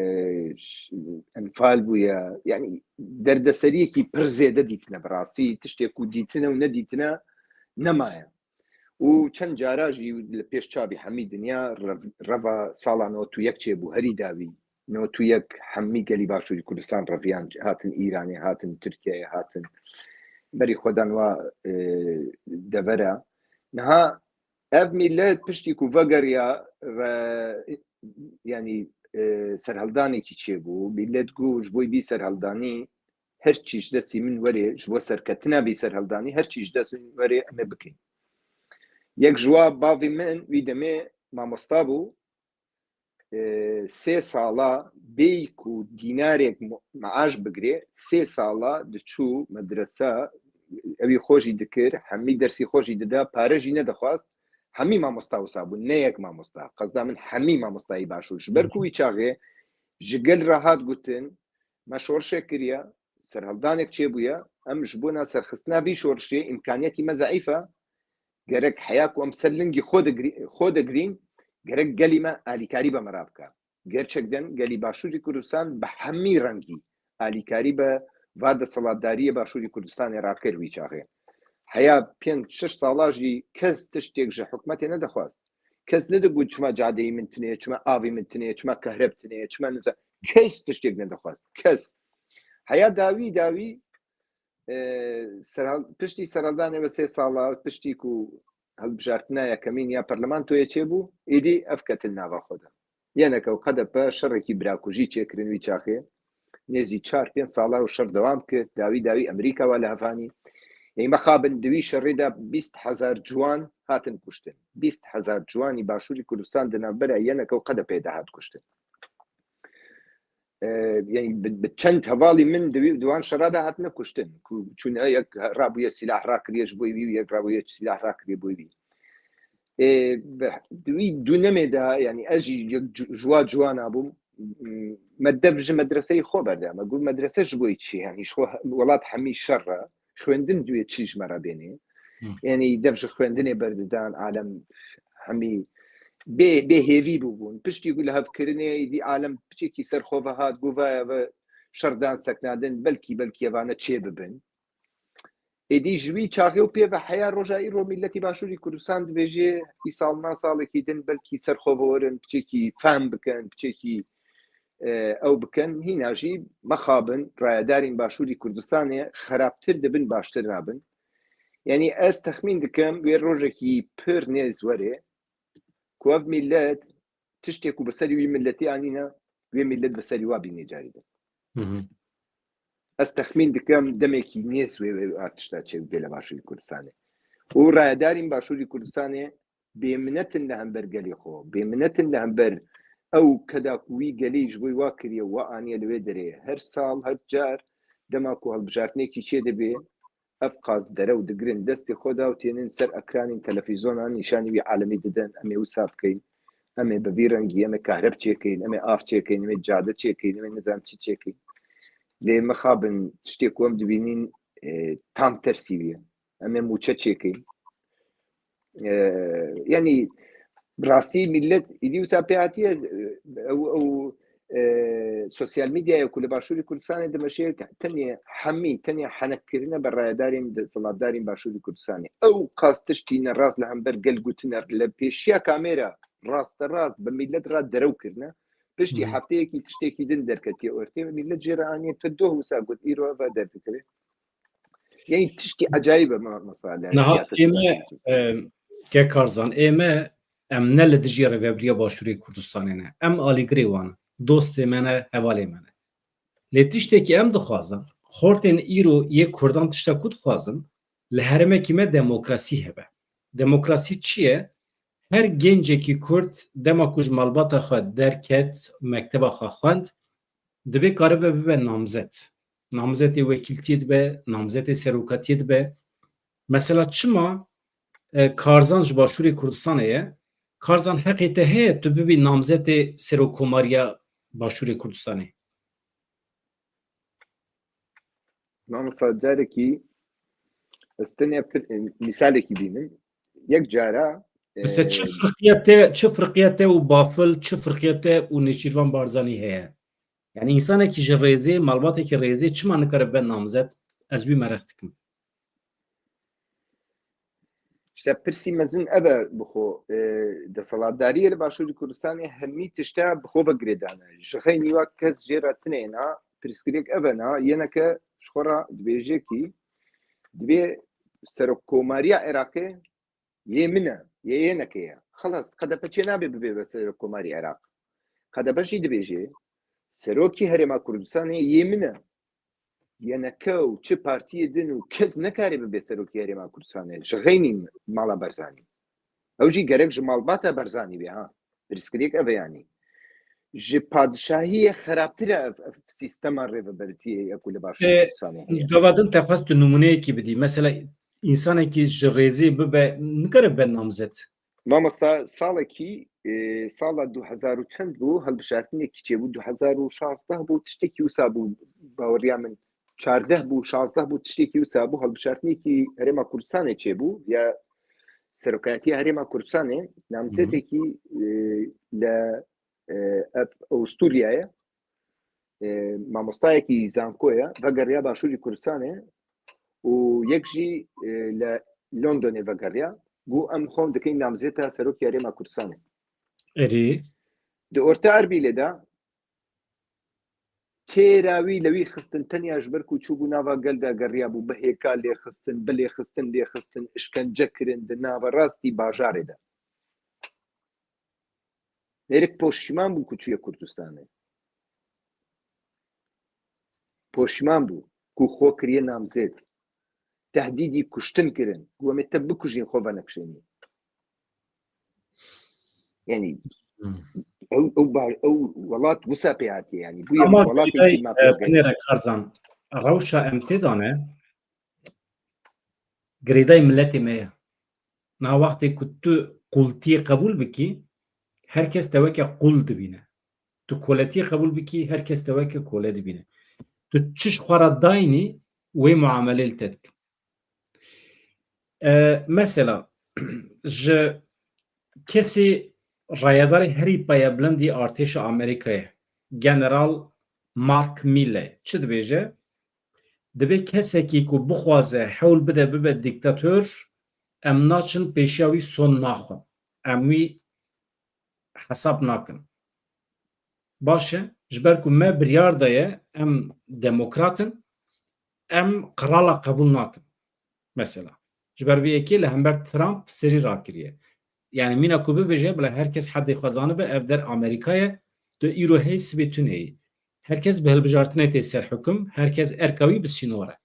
ş-, enfal bûye. Yanî derdeseriyekî pir zêde dîtine bi rastî. Tiştê ku dîtine û nedîtine nemaye. Û çend cara jî li pêş çavî hemî dinya rev-, reva sala newed û yek çêbû, herî dawî. Newed û yek hemî gelî Başûrî Kurdistan reviyan, hatin Îranê, hatin Tirkiyeyê, hatin berî xwedan wa, e, devera. Niha ev millet piştî ku vegeriya ve, yanî, e, serhildanekî çêbû, millet got, ji bo vî serhildanî her çî ji destî min were, ji bo serketina vî serhildanî her çî ji dest min were em ê bikin. Yek ji wa bavî min wî demê mamosta bû, e, sê sala bêyî ku dînarek mu-, meaş bigirê, sê sala diçû medrese, ewî xwe jî dikir, hemî dersî xwe jî dida, pare jî nedixwast, hemî mamosta wisa bûn, ne yek mamosta. Qesda min hemî mamostayî Başûr. Ji ber ku wî çaxê ji gel re hat gotin, me şorşek kiriye, serhildanek çêbûye, em ji bona serxistina vî şorişê îmkaniyetî me zeîf e, gerek heya ku em ser lingî xwe digirî-, xwe digirîn, gerek gelî me alîkarî be me re bike. Gerçekten gelî Başûrî Kurdistan bi hemî rengî alîkarî be va desthilatdariyê Başûrî Kurdistanê rakir wî çaxê. Heya pênc şeş sala jî kes tiştêk ji hikûmetê nedixwast. Kes nedigot çima cadeyî min tune ye, çima avî min tune ye, çima kehreb tune ye, çima niza-, kes tiştêk nedixwast. Kes. Heya dawî dawî, e, serhal-, piştî serhildanê ve sê sala, piştî ku hilbijartina yekemîn ya parlamentoyê çêbû, êdî ev ketin nava xwe de. Yeneke û K D P şerekî birakujî çêkirin wî çaxê. Nêzî çar pênc sala û şer dewam kir. Dawî dawî Amerîka wa li hev anî. Ê mexabin di wî şerê de bîst hezar ciwan hatin kuştin. Bîst hezar ciwanî Başûrî Kurdistan di navbera Yeneke û K D P'ê de hat kuştin. E, yanî bi, bi çend hevalî min di wî, di wan şera de hatine kuştin. Ku çûne yek rabûye sîlah rakiriye ji bo wî û yek rabûye sîlah rakiriye bo wî. E, bi, di wî dûnemê de, yanî ez jî yek ci-, ji wa ciwana bûm. M-, me dev ji medreseyê xwe berde. Me got, "Medrese ji bo çi? Yanî ji xwe he-, welat hemî şer e. Xwendin divê çi ji me re bênê?" Hı. Yanî dev ji xwendinê berdidan, alem hemî bê, bê hêvî bûbûn. Piştî ku lihevkirinê, îdî alem piçekî ser xwe ve hat, got, "Vaya ve şerdan seknadin, belkî, belkî evane çê bibin." Êdî ji wî çaxê û pê ve heya roja îro milletî Başûrî Kurdistan dibêje, îsal na salekî din belkî ser xwe ve werin, piçekî fehm bikin, piçekî, e, ew bikin. Hîna jî mexabin, rayedarên Başûrî Kurdistanê xerabtir dibin, baştir nabin. Yanî ez texmîn dikim wê rojekî pir nêz were ku ev millet tiştê ku bi serî wî milletî anîne, wê millet bi serî wa bînê carî din. Hı hı. Ez texmîn dikim demekî nêz wê, wê a tişta çêbibê li Başûrî Kurdistanê. Û rayedarên Başûrî Kurdistanê bêminet in li hember gelê xwe, bêminet in li hember ew keda ku wî gelê ji bo wa kiriye, wa aniye li wê derê. Her sal, her car dema ku hilbijartinekî çêdibe, ev qas derew digirin destê xwe de û tênin ser ekranên televîzyonan nîşanî wî alemî didin, em ê wisa bikeyin, em ê bi vî rengî, em ê kahreb çêkeyin, em ê av çêkeyin, em ê cade çêkeyin, em ê nizam çi çêkeyin. Lê mixabin tiştê ku em dibînin, e, tam tersî wî ye. Em ê mûçe çêkeyin. E, yanî bi rastî millet îdî wisa pê hatiye, e, ew, ew, e, sosyal medyaya ku li Başûrê Kurdistanê dimeşe, tenê hemî, tenê henekirine bi rayedarên desthilatdarên Başûrê Kurdistanê. Ew qas tiştî ne rast li hember gel gotine, li pêşiya kamera rasterast bi millet re derew kirine. Piştî Hı. hefteyekî tiştekî din derketiye ortê, millet jê re aniye, tu doh wisa got, îro ev derdikeve. Yanî tiştî ecayîb e ma-, mesela. Niha siyasetê ême, Başûrê Kurdistanê. E, ke Karzan, ême, em ne li dijî Rêvebiriya Başûrê Kurdistanê ne. Em alîgirê wan in. Dostê me ne, hevalê me ne. Lê tiştekî em dixwazin, xortên îro yê Kurdan tişta ku dixwazin, li herêmekî me demokrasî hebe. Demokrasî çi ye? Her gencekî Kurd dema ku ji malbata xwe derket, mekteba xwe xwend, dibê karibe bibe namzet. Namzetê wekîltiyê dibe, namzetê serokatiyê dibe. Mesela çima, e, Karzan ji Başûrê Kurdistanê ye? Karzan heqê te heye tu bibî namzetê serokomariya Başûrê Kurdistanê? Mamosta, carekî ez tenê pir, e, mîsalekî bînim. Yek cara Mesela çi firqiya te, çi firqiya te û Bafil, çi firqiya te û Nêçîrvan Barzanî heye? Yani insanekî ji rêzê, malbatekî rêzê çima nikare be namzet? Ez wî mereq dikim. İşte pirsî mezin ev e bi xwe, e, desthilatdariyê li Başûrê Kurdistanê hemî tişta bi xwe ve girêdane. Ji xeynî wa kes jê re tinêna, pirsgirêk ev e na, yeneke ji xwe re dibêje kî divê serokkomariya Iraqê yê min e, yê yeneke ye. Xelas, K D P çê nabe bibe be serokkomarî Iraq. K D P jî dibêje serokî Herêma Kurdistanê yê min e. Yeneke û çi partiyê din û kes nekare bibe serokî Herêma Kurdistanê. Ji xeynî mala Barzanî. Ew jî gerek ji malbata Barzanî be ha. Pirsgirêk ev e yanî. Ji padişahiyê xerabtir e ev, ev sîstema rêvebertiyê ye ku li Başûrê Kurdistanê heye. Gava din te xwest tu nimûneyekî bidî. Mesela, însanekî ji rêzê bibe, nikare be namzet. Mamosta, salekî, e, sala du hezar û çend bû, hilbişartinekî çêbû, du hezar û şazdeh bû, tiştekî wisa bû, baweriya min, çardeh bû, şazdeh bû, tiştekî wisa bû, hilbişartinekî Herêma Kurdistanê çêbû, ya serokayetiya Herêma Kurdistanê, namzetekî, e, li, e, ev Awisturyayê, e, mamostayekî zankoye, vegeriya Başûrê Kurdistanê û yek jî, e, li Londonê vegeriya, got, em xwe dikeyn namzeta serokê Herêma Kurdistanê. Erê. Di Orta Erbîlê de têra wî li wî xistin, tenya ji ber ku çûbû nava gel de geriyabû, bi hêka lê xistin, bi lê xistin lê xistin, işkence kirin di nava rastî bajarê de. Êrik poşîman bû ku çûye Kurdistanê. Poşîman bû ku xwe kiriye namzêd. Tehdîdî kuştin kirin. Ku em ê te bikujîn, xwe venekişênî. Yani, hmm, ew, ew, ba-, ew welat wisa pê hatiye yani. Bûye ama welatê girêdayî, e, mafya binêre Karzan. Rewşa em tê de ne, girêdayî miletê me ye. Niha wextê ku tu qultiyê qebûl bikî, her kes te weke qul dibîne. Tu koletiyê qebûl bikî, her kes te weke kole dibîne. Tu çi ji xwe re dayînî, wê muamelê li te dikin. E, mesela, ji kesê rayedarê herî payebilindî artêşa Amerîkayê, General Mark Milley, çi dibêje? Dibê kesekî ku bixwaze hewl bide bibe dîktator, em naçin pêşiya wî son naxwin. Em wî hesab nakin. Baş e, ji ber ku me biryar daye, em demokrat in, em qirala qebûl nakin. Mesela. Ji ber vê yekê li hember Trump serî rakiriye. Yani mîna ku bibêje, bila her kes hedê xwe zanibe, ev der Amerîka ye, tu îro heyî, sibê tu neyî. Her kes bi hilbijartinê tê ser hukum, her kes erka wî bi sînor e.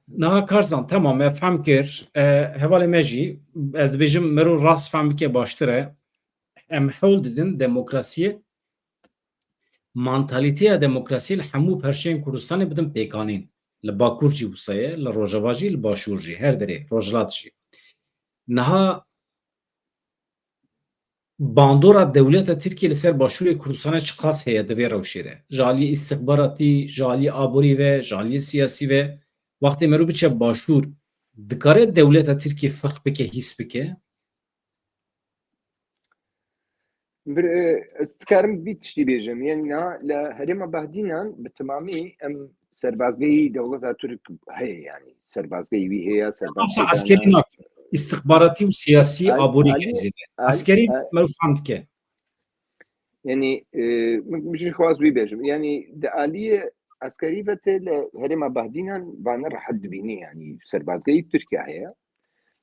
Niha Karzan, temam, me fehm kir. E, hevalê me jî, ez dibêjim, mero rast fehm bike baştir e. Em hewl didin demokrasiyê, mantalîteya demokrasiyê li hemû perçeyên Kurdistanê bidin pêkanîn. Li Bakur jî wisa ye, li Rojava jî, li Başûr jî, her derê, Rojhilat jî. Niha bandora dewleta Tirkiyê li ser Başûrê Kurdistanê çiqas heye di vê rewşê de? Ji aliyê îstixbaratî, ji aliyê aborî ve, ji aliyê siyasî ve, wextê mero biçe Başûr, dikare dewleta Tirkiyê ferq bike, hîs bike? Bir, e, ez dikarim vî tiştî bêjim. Yanî niha li herêma Bahdînan bi temamî em serbazgehî dewleta Tirk heye, yanî serbazgehî wî heye, serbazgehî. Asa eskerî nakin. Îstixbaratî û siyasî, aborî heye zêde. Eskerî me fehm dike. Yanî, e, min, min jî xwaz wî bêjim. Yanî di aliyê eskerî ve tê li herêma Bahdînan vane rehet dibînî, yanî serbazgehî Tirkiye heye.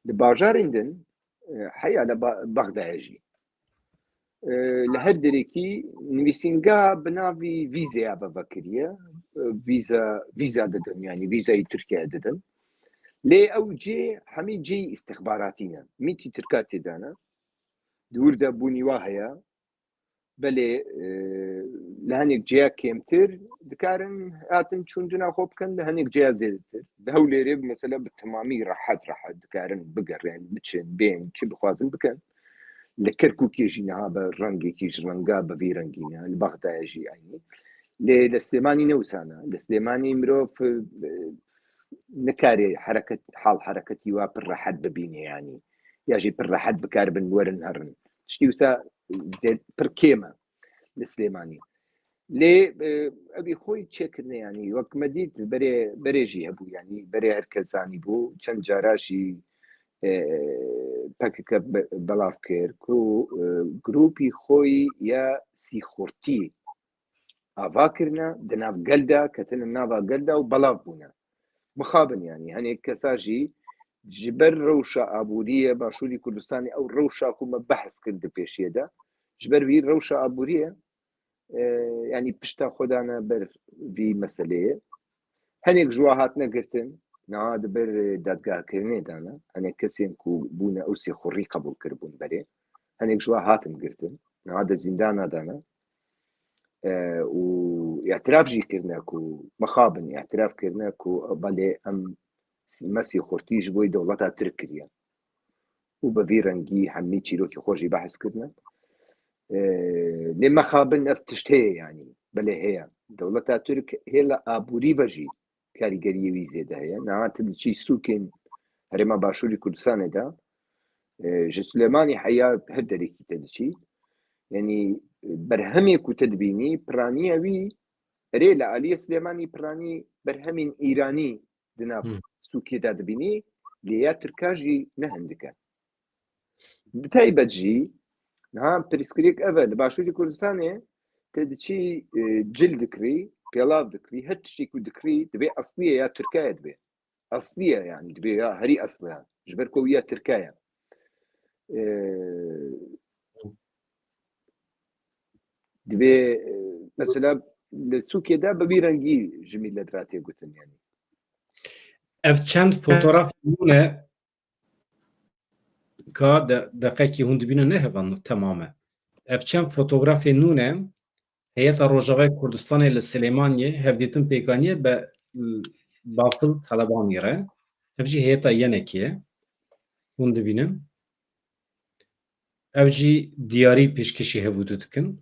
Di bajarên din, e, heya li Ba-, Bexdayê jî. E, li her derekî nivîsîngeha bi navî vîzeya ve vekiriye. E, vîza, vîza didin, yanî vîzayî Tirkiye didin. Lê ew cê, hemî cêyî îstixbaratî ne. Mîtî Tirka tê de ne. Di wir de bûnî wa heye. Belê, e, li hinek cêya kêmtir dikarin hatin çûndina xwe bikin, li hinek cêya zêdetir. Di Hewlêrê mesela bi temamî rehet rehet dikarin bigerin, biçin, bên, çi bixwazin bikin. Li Kerkûkê jî niha bi rengekî ji renga bi vî rengî ne, li Bexdayê jî eynî. Lê li Silêmanî ne wisa ne. Li Silêmanî mirov, e, nikare hereket, hal hereketî wa pir rehet bibîne yanî. ya jî pir rehet bikaribin werin herin. Tiştî wisa zêd-, pir kêm e li Silêmanî. Lê, e, ev ê xwe çêkirine, yanî wek me dît berê, berê jî hebû, yanî berê her kes zanîbû, çend cara jî, e, P K K be-, belav kir ku, e, grûpî xwe ya sîxurtî ava kirine, di nav gel de ketine nava gel de û belav bûne. Mixabin, yanî hinek kesa jî ji ber rewşa aboriyê Başûrî Kurdistanê, ew rewşa ku me behs kir di pêşiyê de, ji ber vî rewşa aboriyê, e, yanî pişta xwe dane ber vî meseleyê. Hinek ji wa hatine girtin, niha di ber, e, dadgehkirinê de ne. Hinek kesên ku bûne ew sîxurî qebûl kiribûn berê. Hinek ji wa hatin girtin, niha di zîndana de ne. E, û îtiraf jî kirine ku, mixabin îtiraf kirine ku belê em s-, me sîxurtî ji bo dewleta Tirk kiriye. Û bi vî rengî hemî çîrokê xwe jî behs kirine. E, lê mixabin ev tişt heye, yanî belê heye. Dewleta Tirk hêla aborî ve jî karîgeriyê wî zêde heye. Niha tu diçî sûkên Herêma Başûrî Kurdistanê de, e, ji Silêmanî heya her derekî te diçî. Yanî, e, berhemê ku te dibînî, piraniya wî, erê, li aliyê Silêmanî piranî berhemên Îranî di nav Hmm. sûkê de dibînî, lê ya Tirka jî ne hindik e. Bi taybet jî, niha pirsgirêk ev e, li Başûrê Kurdistanê te diçî, e, cil dikirî, pêlav dikirî, her tiştî ku dikirî, divê eslî ye ya Tirka ye divê. Eslî ye, yanî divê ya herî eslî ye. Ji ber ku ya Tirka ye. E, divê, e, mesela li sûkê de bi vî rengî ji mîlet re tê gutin, yanî. Ev çend fotograf bûne Ka de-, deqekî hûn dibînin ne hevan temam e. Ev çend fotografê nû ne, Heyeta Rojavayê Kurdistanê li Silêmaniyê hevdîtin pêk aniye be, Bafil Telebanî re. Ev jî heyeta yenekê ye. Hûn dibînin. Ev jî diyarî pêşkêşî hevûdû dikin.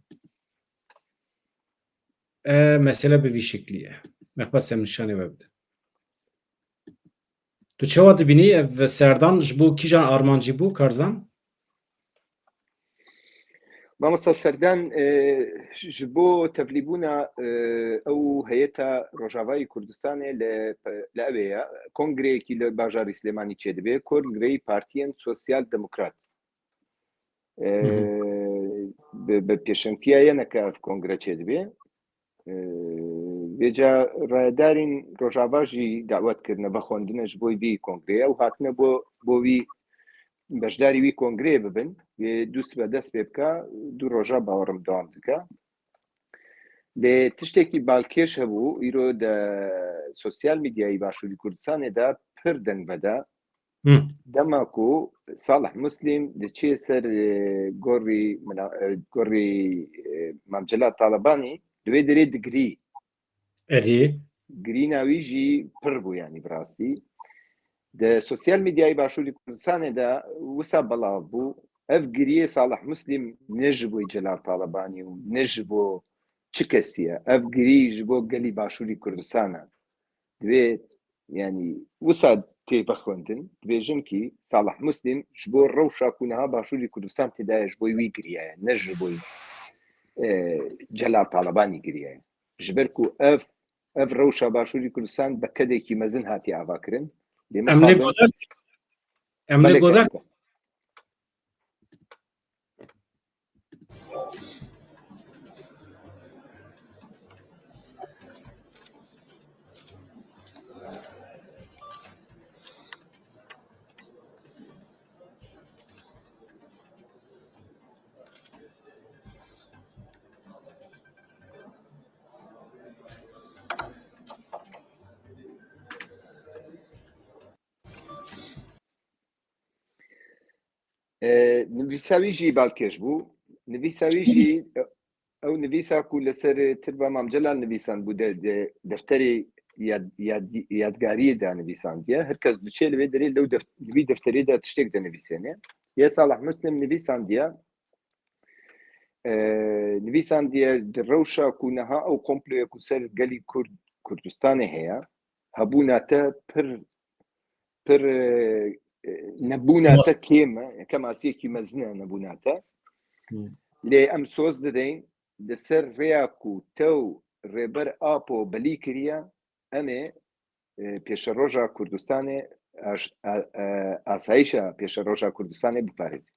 E, mesele bi vî şeklî ye. Me xwest em nîşanê we bidin. Tu çawa dibînî ev serdan ji bo kîjan armancî bû, Karzan? Mamosta Serdan, e, ji bo tevlîbûna, e, ew heyeta Rojavayî Kurdistanê li, li ew ê ye. Kongreyekî li bajarî Silêmanî çêdibe, Kongreyî Partiyên Sosyal Demokrat. E, Hı hı. bi, bi pêşengtiya yeneke ev kongre çêdibe. E, vêca rayedarên Rojava jî dawet kirine vexwendine ji bo vî kongreyê û hatine bo, bo vî beşdarî wî kongreyê bibin. Wê du sibe dest pê bike, du roja bawerim dewam dike. Lê tiştekî balkêş hebû, îro de sosyal medyayê Başûrî Kurdistanê de pir deng vede. Hı. Dema ku Salih Muslim diçê ser, e, gorî mina-, e, gorî, e, Mam Celal Talebanî, di wê derê digirî. Erê. Girîna wî jî pir bû, yanî bi rastî. Di sosyal medyayê Başûrî Kurdistanê de wisa belav bû. Ev giriyê Salih Muslim ne ji bo Celal Talebanî û ne ji bo çi kesî ye. Ev girî ji bo gelî Başûrî Kurdistanê. Divê, yanî, wisa tê vexwendin, dibêjin kî Salih Muslim ji bo rewşa ku niha Başûrî Kurdistan tê de ye, ji bo wî giriyaye, ne ji bo, e, Celal Talebanî giriyaye. Ji ber ku ev, ev rewşa Başûrî Kurdistan bi kedekî mezin hatiye avakirin. Lê Em lê mixabin goder, em lê Belê goder. Kayka. E, nivîsa wî jî balkêş bû. Nivîsa wî jî, e, ew nivîsa ku li ser tirba Mam Celal nivîsan bû, de, de, defterê yad-, yad-, yadgariyê de nivîsandiye. Her kes diçe li vê derê lew def-, li vî defterê de tiştek de nivîsêne. Yê Salih Muslim nivîsandiye. E, nivîsandiye di rewşa ku niha ew komploya ku ser gelî Kurd, Kurdistanê heye, hebûna te pir, pir, e, e, nebûna te kêm e, kemasiyekî mezin e nebûna te. Hmm. Lê em soz didin, li ser rêya ku te û Rêber Apo belî kiriye, em ê, e, pêşeroja Kurdistanê, aş-, a-, e, asayişa pêşeroja Kurdistanê biparêzin.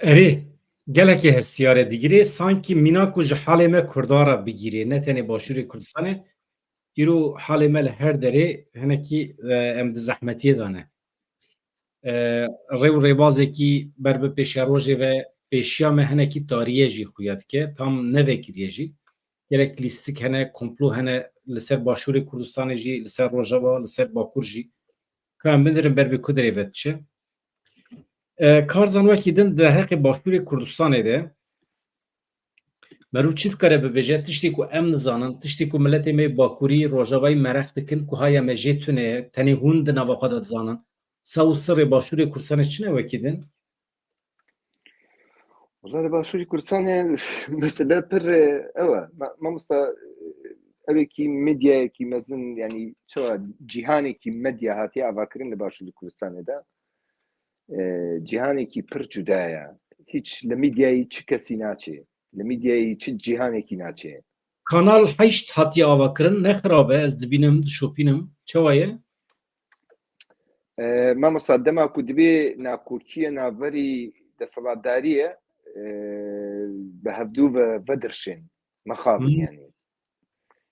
Erê, gelekî hestiyar e digirê, sankî mîna ku ji halê me Kurdan re bigirê, ne tenê Başûrê Kurdistanê, îro halê me li her derê hinekî, e, em di zehmetiyê de ne. E, rê û rêbazekî ber bi pêşerojê ve pêşiya me hinekî tarî ye jî xuya dike, tam nevekiriye jî. Gelek lîstik hene, komplo hene li ser Başûrê Kurdistanê jî, li ser Rojava, li ser Bakur jî. Ka em binirin ber bi ku derê ve diçe. E, Karzan wekî din di derheqê Başûrê Kurdistanê de merû çi dikare bibêje, tiştê ku em nizanin, tiştê ku miletê me yê Bakurî, Rojavayî mereq dikin ku haya me jê tune ye, tenê hûn di nava xwe de dizanin. Sew sirrê Başûrê Kurdistanê çi ne wekî din? Wela li Başûrê Kurdistanê mesele pir, e, ew e. Ma-, mamosta, e, evekî medyayekî mezin, yanî çawa cîhanekî medya hatiye avakirin li Başûrê Kurdistanê de. E, cîhanekî pir cuda ye. Hiç li medyayî çi kesî naçê. Li medyayî çi cîhanekî naçê. Kanal heşt hatiye avakirin, ne xirab e, ez dibînim, dişopînim. Çawa ye? E, mamosta, dema ku dibê nakokiye navberî desthilatdariyê, e, bi hevdû ve vedirşên, mexabin Hmm. yanî.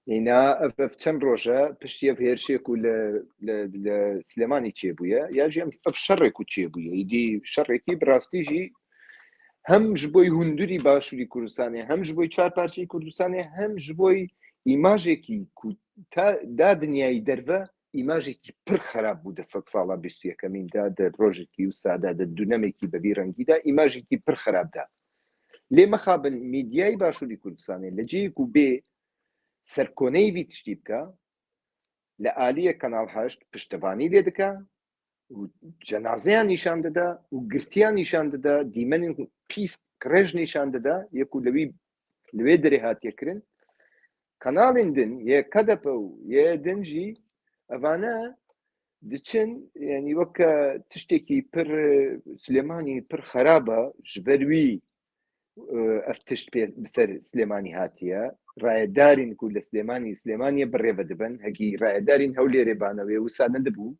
Îna ev, ev çend roj e, piştî ev hêrişê ku li, li, li Silêmanî çêbûye, ya jî em, ev şerê ku çêbûye, îdî şerekî bi rastî jî hem ji bo hundirî Başûrî Kurdistanê, hem ji bo çar parçeyî Kurdistanê, hem ji bo îmajekî ku ta, da dinyayî derve, îmajekî pir xerab bû di sedsala bîst û yekemîn de, di rojekî wisa de, di dûnemekî bi vî rengî de, îmajekî pir xerab da. Lê mixabin medyayê Başûrî Kurdistanê li cihê ku bê serkoneyî vî tiştî bike, li aliyê Kanal heşt piştevanî lê dike û cenazeyan nîşan dide û girtiyan nîşan dide, dîmenên pîs qirêj nîşan dide, yê ku li wî, li wê derê hatiye kirin. Kanalên din, yê K D P û yê din jî, evane diçin, yanî weke tiştekî pir, e, Silêmanî pir xerab e, ji ber wî, e, ev tişt pê, bi ser Silêmanî hatiye. Rayedarên ku li Silêmanî, Silêmaniyê bi rê ve dibin, hekî rayedarên Hewlêrê bane wê wisa nedibû.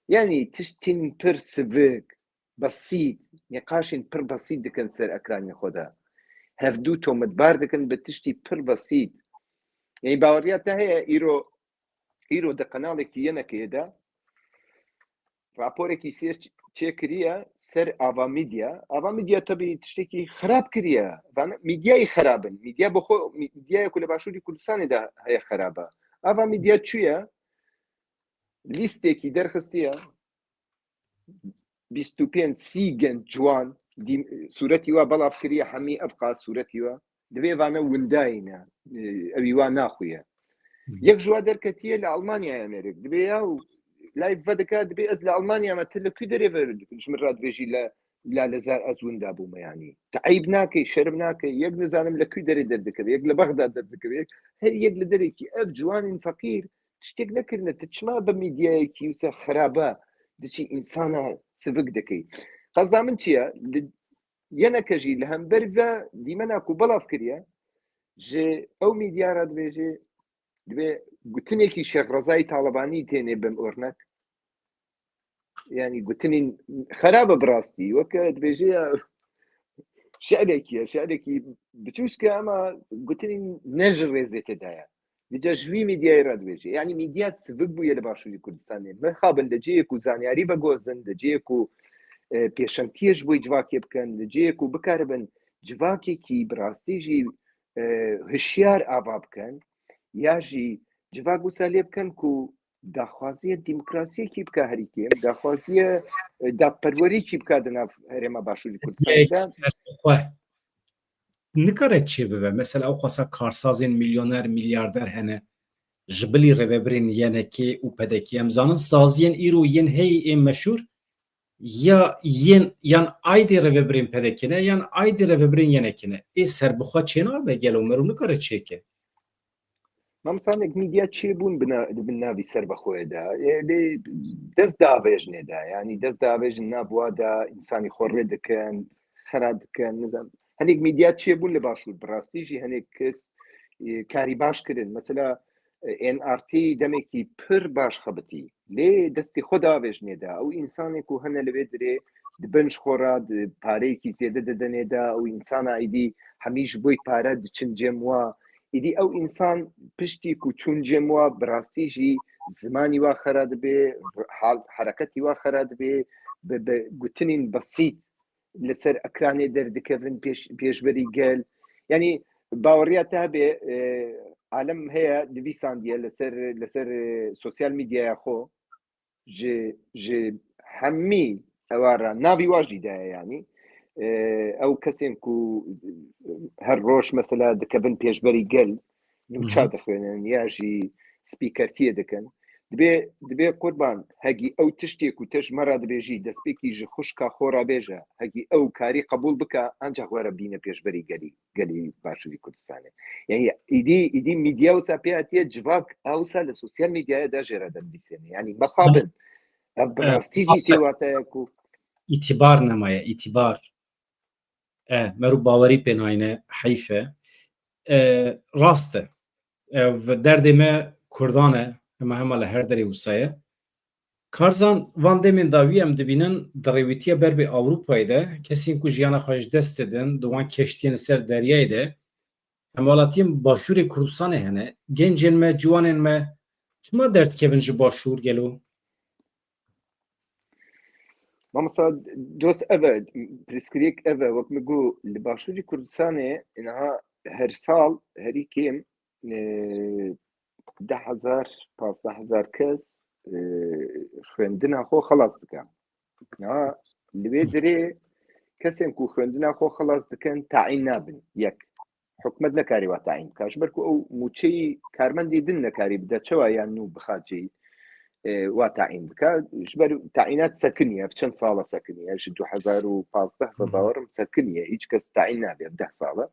Yanî tiştên pir sivik, besît, nîqaşên pir besît dikin ser ekranên xwe de. Hevdû tometbar dikin bi tiştî pir besît. Yanî baweriya te heye, îro, îro di kanalekî yenekê de raporekî sêr ç-, çêkiriye ser Ava Media. Ava Media tebî tiştekî xerab kiriye. Van medyayê xerab in. Medya bi xwe, medyaya ku li Başûrî Kurdistanê de heye xerab e. Ava Media çûye, lîstekî derxistiye. Bîst û pênc sî genc ciwan, dî-, sûretî wa belav kiriye, hemî ev qas sûretî wa. Divê vane windayî ne, e, ewî wa naxuye. Hı hı. Yek ji wa derketiye li Almanyayê mêrik. Divê ya û live vedike, divê ez li Almanya me, tu li ku derê ve ji min re dibêjî le, la lezar ez winda bûme yanî. Tu eyb nake, şerm nake, yek nizanim li ku derê derdikeve, yek li Bexda derdikeve, yek her yek li derekî. Ev ciwanên feqîr tiştek nekirine, tu çima bi medyayekî wisa xerabe diçî însana sivik dikey? Qasda min çi ye? Li, yeneke jî li hember ve dîmena ku belav kiriye, ji ew medya re dibêje, divê gutinekî Şêx Rezayî Talebanî têne bin örnek. Yanî gutinên xerab e bi rastî. Weke dibêje ya şi'rekî ye, şi'rekî biçûçke ama gutinên ne ji rêzê tê de ye. Vêca ji wî medyayê re dibêje. Yanî medya sivik bûye li Başûrê Kurdistanê. Mixabin li cihê ku zanyarî veguhezin, li cihê ku, e, pêşengtiyê ji bo civakê bikin, li cihê ku bikaribin civakekî bi rastî jî, e, hişyar ava bikin, ya jî civak wisa lê bikin ku daxwaziya demokrasiyekî bike herî kêm, daxwaziya, e, dadperwerîkî bike di nav herêma Başûrê Kurdistanê de. Yek serbixwe nikare çêbibe. Mesela ew qasa karsazên milyoner, milyarder hene. Ji bilî rêvebirên Y N K û P D K. Em zanin saziyên îro yên heyî ê meşhûr ya yên yan aydê rêvebirên P D K ne, yan aydê rêvebirên Y N K ne. Ê serbixwe çênabe gelo, mero nikare çêke. Mamosta, hinek medya çêbûn bi na-, di bin navî serbexweyê de. Ê, lê dest davêjinê de. Yanî dest davêjin nav wa de, însanî xwe rê dikin, xera dikin, nizam. Hinek medya çêbûn li başûr, bi rastî jî hinek kes, e, karî baş kirin. Mesela, e, N R T demekî pir baş xebitî. Lê destê xwe davêjinê de. Ew însanê ku hene li vê dirê dibin ji xwe re, di pareyekî zêde didinê de, ew însana êdî hemî ji bo pare diçin cem wa. Êdî ew însan piştî ku çûn cem wa, bi rastî jî zimanî wa xera dibe, hal, hereketî wa xera dibe, bi, bi gutinên besît li ser ekranê derdikevin pêş-, pêşberî gel. Yanî baweriya te hebe, e, alem heye nivîsandiye li ser, li ser, e, sosyal medyaya xwe. Ji, ji hemî ewa re navî wa jî de ye, yanî, e, ew kesên ku her roj mesela dikevin pêşberî gel, nûça dixwînin ya jî spîkertiyê dikin. Dibê, dibê qurban, hegî ew tiştê ku te ji me re dibêjî, destpêkî ji xwişka xwe re bêje, hegî ew karî qebûl bike, ancaq were bîne pêşberî gelî, gelî Başûrî Kurdistanê. Yani îdî, îdî medya wisa pê hatiye civak, a wisa li sosyal medyaya de jê re dinivîsêne. Yani mexabin, ev bi rastî jî tê wateya ku îtîbar nemaye, îtîbar. E, merû bawerî pê nayne, heyf e. E, rast e. Ev derdê me Kurdan e, hema hema li her derê wisa ye. Karzan, van demên dawî em dibînin, di rêwîtiya ber bi Ewropayê de, kesên ku jiyana xwe ji dest didin, di wan keştiyên li ser deryayê de, hemwelatiyên Başûrê Kurdistanê hene, gencên me, ciwanên me, çima derdikevin ji Başûr gelo? Mamosta dost, ev e, pirsgirêk ev e, wek min got, li Başûrê Kurdistanê niha her sal herî kêm, e, deh hezar, pazdeh hezar kes, e, xwendina xwe xelas dike. Niha li vê dirê kesên ku xwendina xwe xelas dikin, tayîn nabin. Yek. Hikûmet nekarî wa tayîn bike. Ji ber ku ew mûçeyî karmendê din nekarî bide, çawa ya nû bixacî, e, wa tayîn bike. Ji ber tayînat sekiniye, ev çend sala sekiniye, ji du hezar û pazdeh ve bawerim sekiniye. Hiç kes tayîn nabe, ev deh sal e.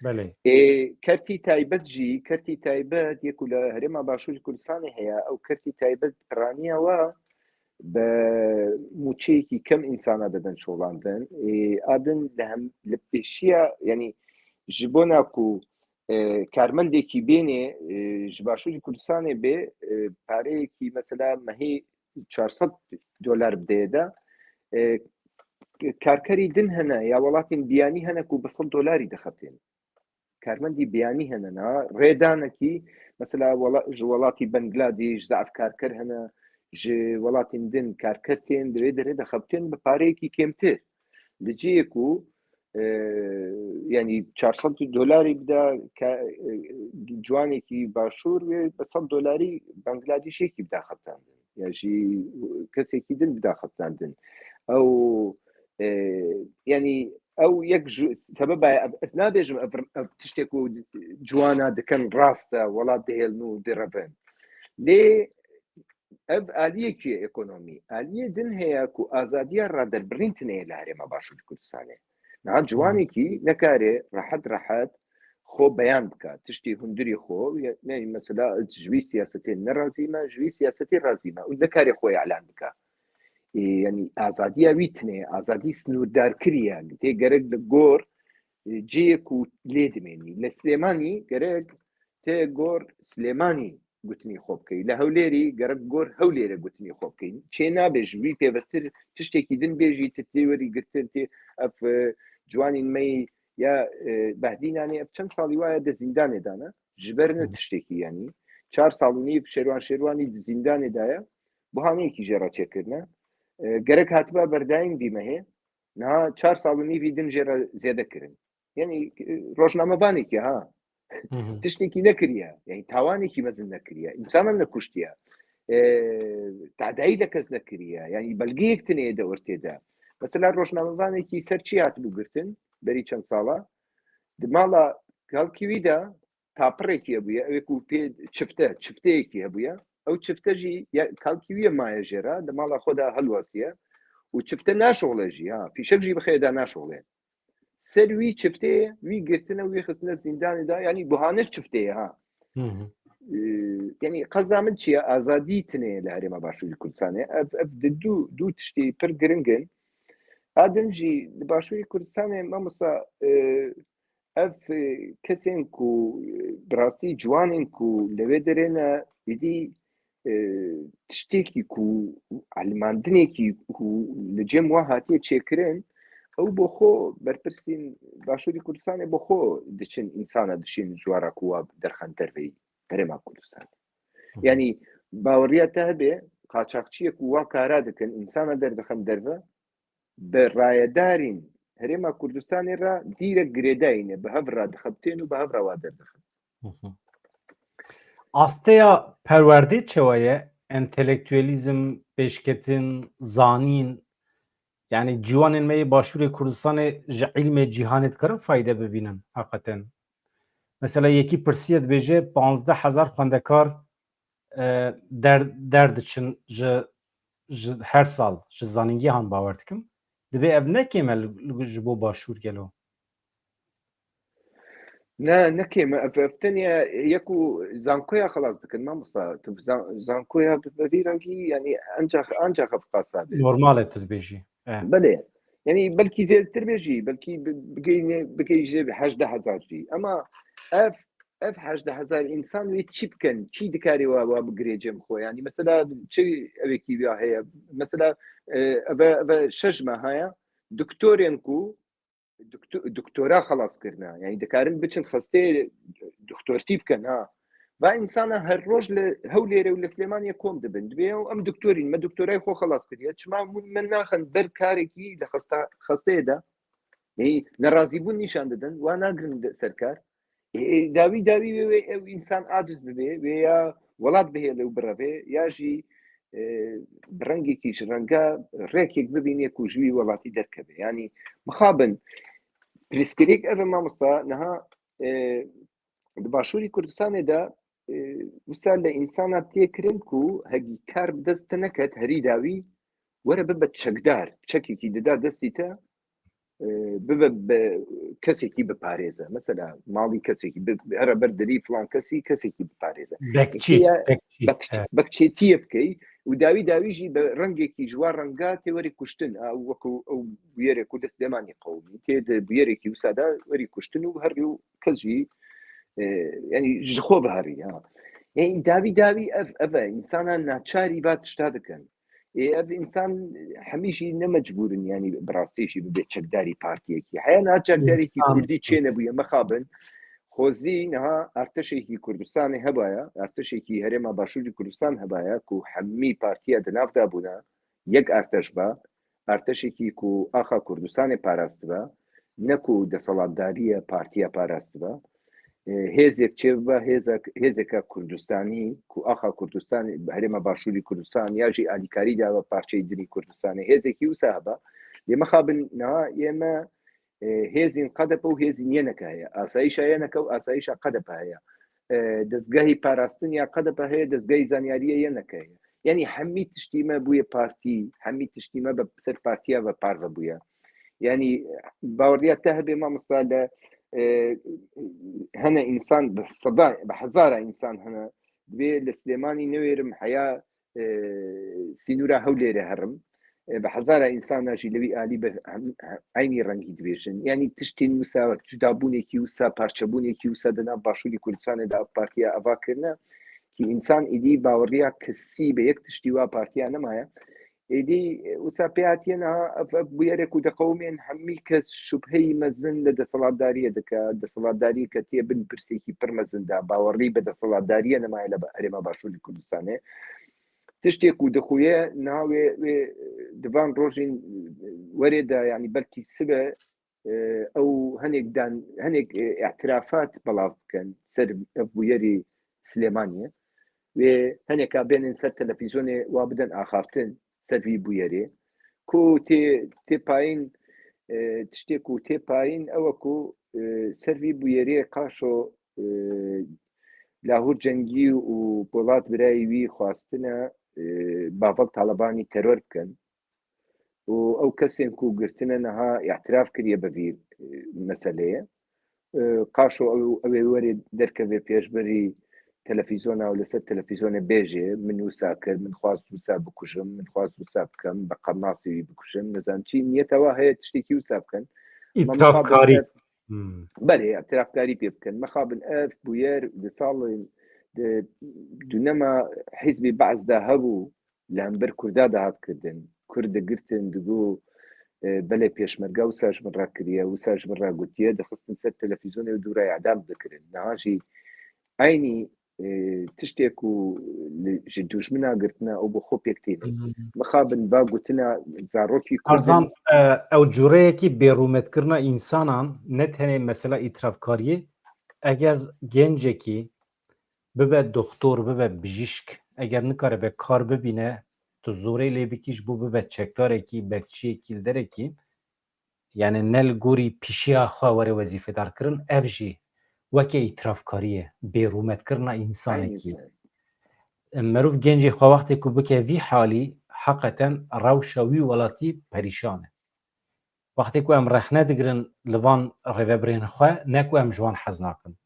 Belê. Ê, kertî taybet jî, kertî taybet yê ku li Herêma Başûrê Kurdistanê heye, ew kertî taybet piraniya wa bi mûçeyekî kem însana didin şolandin. Ê, a din li hem, li pêşiya, yanî ji bona ku, e, karmendekî bênê, e, ji Başûrê Kurdistanê bê, e, pareyekî mesela mehî çar sed dolar bidê de, e, karkerî din hene ya welatên biyanî hene ku bi sed dolarî dixebitên. Karmendî biyanî hene niha. Rêdanekî, mesela, wela-, ji welatî Bangladîş, zaf karker hene, ji welatên din karker tên, di vê derê de xebitên bi pareyekî kêmtir. Li cihê ku, e, yanî çar sed dolarî bida ke-, e, ciwanekî Başûr wê bi sed dolarî Bangladîşekî bida xebitandin. Ya jî kesekî din bida xebitandin. Ew, e, yanî ew yek ji sebeba ye, ev, ez nabêjim ev, ev tiştê ku ciwana dikin rast e, welat dihêlin û direvin. Lê ev aliyekî ye ekonomî. Aliyê din heye ku azadiya raderbirîn tune ye li Herêma Başûrê Kurdistanê. Niha ciwanekî nekare rehet rehet xwe beyan bike. Tiştê hundirî xwe, ye-, ne, mesela, ji vî siyasetê nerazî me, ji vî siyasetê razî me. Û nekare xwe îlan bike. Ê, yanî azadiya wî tune ye, azadî sinûrdarkirî ye. Tê gerek li gor, e, cihê ku lê dimênî. Li Silêmanî gerek tê gor Silêmanî gotinî xwe bikey. Li Hewlêrî gerek gor Hewlêrê gotinî xwe bikey. Çê nabe ji wî pêvetir tiştekî din bêjî, tu tê werî girtin, tê ev, e, ciwanên me yê ya, e, Behdînanê, ev çend salî waye di zîndanê de ne. Ji ber ne tiştekî, yanî çar sal û nîv Şêrwan Şêrwanî di zîndanê de ye. Buhaneyekî jê re çêkirine. E, gerek hatiba berdayîn vî mehê. Niha çar sal û nîvî din jê re zêde kirin. Yanî, e, rojnamevanekî ha. Tiştekî nekiriye. Yanî tawanekî mezin nekiriye. Însanan nekuştiye. E, tadayî li kes nekiriye. Yanî belgeyek tune ye di ortê de. Mesela rojnamevanekî ser çi hatibû girtin berî çend sala? Di mala kalkî wî de tapirekî hebûye, ew ê ku pê çifte, çifteyekî hebûye. Ew çifte jî ya, kalkî wî ye maye jê re, di mala xwe de helwestiye. Û çifte naşoxle jî, ha, fîşek jî bixê de naşoxle. Ser wî çifteyê, wî girtine, wî xistine zîndanê de, yanî buhane çifteyê, ha. Hı hı. Yanî qeza min çi ye? Azadî tine li Herêma Başûrî Kurdistanê. Ev, ev di du, du tiştê pir giring in. A din jî li Başûrî Kurdistanê, mamosta, e, ev, e, kesên ku, e, bi rastî ciwanên ku li wê derê ne, êdî, e, tiştekî ku, elimandinekî ku li cem wa hatiye çêkirin, ew bo xwe berpirsên Başûrî Kurdistanê bo xwe diçin, însana dişên ji wa re ku wa derxin derveyî Herêma Kurdistanê. Hı hı. Yanî baweriya te hebe, qaçaxçiyê ku wa kara dikin, însana derdixin derve, bi rayedarên Herêma Kurdistanê re dîrek girêdayî ne, bi hev re dixebitên û bi hev re wa derdixin. Hı hı. Asteya perwerdê çawa ye? Entelektuelîzm, pêşketin, zanîn, yanî ciwanên me yê Başûrê Kurdistanê ji îlmê cîhanê dikarin fayde bibînin heqeten? Mesela yekî pirsiye dibêje, panzdeh hezar xwendekar, e, der-, derdiçin ji, ji her sal, ji zanîngehan bawer dikim. Dibê ev ne kêm e li, li, ji bo Başûr gelo? Ne, ne kêm e. Ev, ev tenê ye ku zankoya xelas dikin, mamosta. Tu zan-, zankoya bi, bi vî rengî, yanî, ancak, ancak ev qasa bê. Normal e tu dibêjî. E. Belê. Yanî belkî zêdetir bê jî, belkî bi-, bigeyne-, bigeyî jê hejdeh hezar jî. Ema ev, ev hejdeh hezar însan wê çi bikin? Kî dikarê wa, wa bigirê cem xwe? Yanî mesela çi evekî ya heye? Mesela, e, eve, eve şeş meha ye. Doktorên ku dokto-, doktora xelas kirine. Yanî dikarin biçin xesteyê doktortî bikin, ha. Va însana her roj li Hewlêrê û li Silêmaniyê kom dibin. Dibê ew em doktorîn, me doktorayê xwe xelas kiriye. Çima hûn me naxin ber karekî li xesta-, xesteyê de? Yanî nerazîbûn nîşan didin, wa nagrin de-, ser kar. Ê, ê, dawî dawî wê, wê ew însan aciz bibe, wê ya welat bihêle û bireve, ya jî, e, bi rengekî ji renga rêkek bibîne ku ji wî welatî derkeve. Yanî mixabin, pirsgirêk ev e mamosta, niha, e, di Başûrî Kurdistanê de, e, wisa li însana tê kirin ku hegî kar bi dest te neket, herî dawî were bibe çekdar, çekekî dida destî te, e, bibe bi kesekî biparêze. Mesela malî kesekî, bi, bi, here ber derî filan kesî, kesekî biparêze. Bekçî, Yekê ya bekçî, bek-, evet. Bekçêtiyê bikey û dawî dawî jî bi rengekî ji wa renga tê werî kuştin. A, wekû ew bûyerê ku li Silêmanî qewimî, tê di bûyerekî wisa de werî kuştin û herî û kes jî, e, yanî ji xwe biherî, ha. Yanî dawî dawî ev, ev e, însana naçarî va tişta dikin. Ê, ev însan hemî jî ne mecbûr in, yanî bi rastî jî bibe çekdarî partiyekî. Heya niha çekdarekî Însan. Kurdî çê nebûye, mixabin. Xwezî niha artêşekî Kurdistanê hebaya, artêşekî Herêma Başûrî Kurdistan hebaya ku hemî partiya di nav de bûne, yek artêş ba, artêşekî ku axa Kurdistanê parastibe, ne ku deselatdariye partiya parastibe. E, hêzek çêbibe, hêzek, hêzeka Kurdistanî ku axa Kurdistanê, Herêma Başûrî Kurdistan ya jî alîkarî dabe parçeyê dinî Kurdistanê, hêzekî wisa hebe. Lê mixabin niha yê me, e, hêzên KDP û hêzên Y N K heye. Asayîşa Y N K û asayîşa KDP heye. E, dezgehî parastin ya KDP heye, dezgehî zanyariyê Y N K heye. Yanî hemî tiştî me bûye partî, hemî tiştî me bi ser partiya ve parve bûye. Yanî baweriya te hebe mamosta, li, e, hene însan bi seda, bi hezara însan hene. Divê li Silêmanî newêrim heya, e, sînûra Hewlêrê herim. E, bi hezara însana jî li wî alî bi hem, hem, eynî rengî dibêjin. Yanî tiştên wisa, cudabûnekî wisa, parçebûnekî wisa di nav Başûrî Kurdistanê de ev partiya ava kirine ki însan êdî baweriya kesî bi yek tiştî wa partiya nemaye. Êdî, e, wisa pê hatiye niha ev, ev bûyerek û diqewimên hemî kes şubheyî mezin li desthilatdariyê dike, desthilatdariyê ketiye bin pirsekî pir mezin de, bawerî bi desthilatdariyê nemaye li Herêma Başûrê Kurdistanê. Tiştê ku dixuye niha wê, wê di van rojên werê de, yanî belkî sibe, e, ew hinek dan, hinek, e, îtirafat belav bikin ser ev bûyerê Silêmaniyê. Wê hineka bênin ser televîzyonê wa bidin axaftin ser vî bûyerê. Ku tê, tê payîn, e, tiştê ku tê payîn ew e ku, e, ser vî bûyerê qaşo, e, Lahûr Cengî û Polat birayê wî xwestine, e, Bavak Talebanî teror bikin. Û ew kesên ku girtine niha îtiraf kiriye bi vî, e, meseleyê. E, qaşo ew, ew ê werê derkeve pêşberî, televîzyona û li ser televîzyonê bêjê, "Min wisa kir, min xwest wisa bikujim, min xwest wisa bikim, bi qernasê wî bikujim." Nizam çi niyeta wa heye tiştekî wisa bikin. Îtirafkarî. Hmm. Belê, îtirafkarî pê bikin. Mixabin ev bûyer di salên, di dûnema Hizbî Be'z de hebû, li hember Kurda de hat kirdin. Kurd digirtin, digo, e, "Belê pêşmerge wisa ji min re kiriye, wisa ji min re gotiye", dixistin ser televîzyonê û dû re îdam dikirin. Niha jî eynî, e, tiştê ku li, ji dujmina girtine û bi xwe pêk têne. Hmm. Mixabin va gotina zarokî Kurd in. Arzan, e, ew cureyekî bêrûmetkirina însanan ne tenê mesela îtirafkariyê, eger gencekî bibe doktor, bibe bijîşk, eger nikaribe kar bibîne, tu zorê lê bikî ji bo bibe çekdarekî, bekçiyekî li derekî, yani ne li gorî pişiya xwe were wezîfedar kirin, ev jî weke îtirafkariyê, bêrûmetkirina însanekî. Meriv gencê xwe wextê ku bike vî halî, heqeten rewşa wî welatî perîşan e. Wextê ku em rexne digirin li van rêvebirên xwe, ne ku em ji wan hez nakin.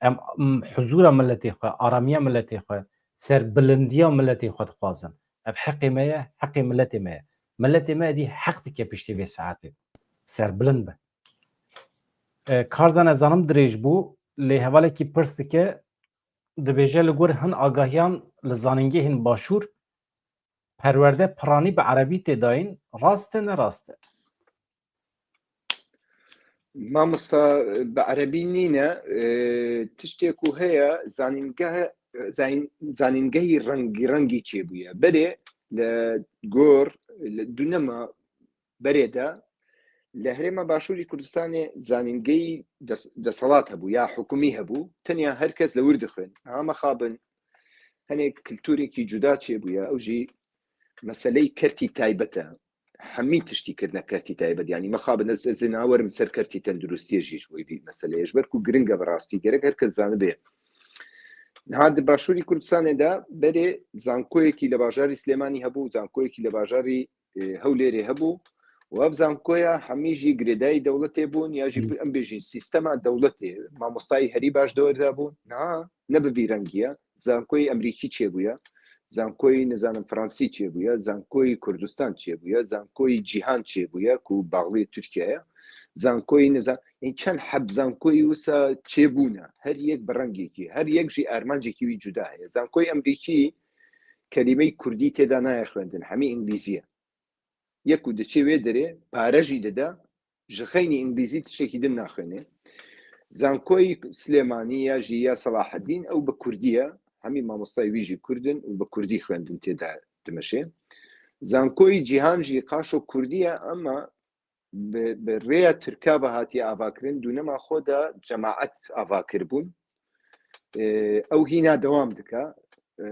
Em, em huzûra miletê xwe, aramiya miletê xwe, serbilindiya miletê xwe dixwazin. Ev heqê me ye, heqê miletê me ye. Miletê me êdî heq dike piştî vê saetê. Serbilind be. E, Karzan, ez zanim dirêj bû, lê hevalekî pirs dike, dibêje li gor hin agahiyan li zanîngehên başûr perwerde piranî bi erebî tê dayîn, rast e, ne rast e? Mamosta, bi erebî nîne, e, tiştê ku heye, zanîngehe, zanîn-, zanîngehî rengî rengî çêbûye. Berê li gor, li dûnema berê de, li Herêma Başûrî Kurdistanê zanîngehî des-, deselat hebû ya hikûmî hebû, tenya her kes li wir dixwên. Niha mixabin, hinek kulturekî cuda çêbûye, ew jî meseleyî kertî taybet e. Hemî tiştî kirine kertî taybet. Yanî mixabin ez, ez ê nawerim ser kertî tenduristiyê jî ji bo vî meseleyê. Ji ber ku giring e bi rastî, gerek her kes zanibe. Niha di Başûrî Kurdistanê de berê zankoyekî li bajarî Silêmanî hebû, zankoyekî li bajarî, e, Hewlêrê hebû. Û ev zankoya hemî jî girêdayî dewletê bûn, ya jî Hmm. em bêjin sîstema dewletê. Mamostayî herî baş dewr de bûn. Niha ne bi vî rengî ye. Zankoyî Emerîkî çêbûye. Zankoyî, nizanim, Fransî çêbûye. Zankoyî Kurdistan çêbûye. Zankoyî Cîhan çêbûye ku baxlî Tirkiye ye. Zankoyî nizan-, ên çend heb zankoyî wisa çêbûne. Her yek bi rengekî, her yek jî armancekî wî cuda heye. Zankoyî Emerîkî kelîmeyî Kurdî tê de nayê xwendin. Hemî Îngilîzî ye. Yek ku diçê wê derê, pare jî dide, ji xeynî Îngilîzî tiştekî din naxwêne. Zankoyî Silêmanî ya jî ya Selaheddîn, ew bi Kurdî ye. Hemî mamostayê wî jî Kurd in û bi Kurdî xwendin tê de dimeşe. Zankoyî Cîhan jî qaşo Kurdî ye, ama bi, bi rêya Tirka ve hatiye avakirin. Dûnema xwe de cemaet ava kiribûn. E, ew hîna dewam dike. E,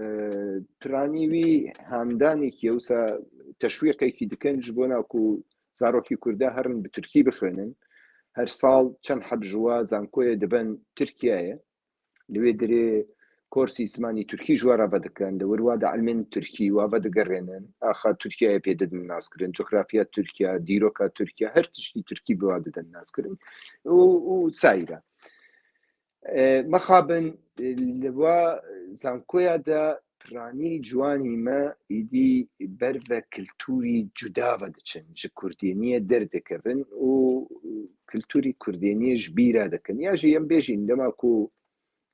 piranî wî handanekî ye, wisa teşwîqekî dikin ji bona ku zarokî Kurda herin bi Tirkî bixwênin. Her sal çend heb ji wa zankoyê dibin Tirkiyeyê. Li wê dirê korsî zimanî Tirkî ji wa re vedikin, li wir wa de ilmên Tirkî wa vedigerênin, axa Tirkiyeyê pê didin naskirin, coxrafiya Tirkiye, dîroka Tirkiye, her tiştî Tirkî bi wa didin naskirin û, û saîre. E, mixabin, e, li wa zankoya de piranî ciwanî me îdî ber ve kulturî cuda ve diçin, ji kurdêniyê derdikevin û kulturî kurdêniyê ji bîra dikin. Ya jî em bêjîn dema ku,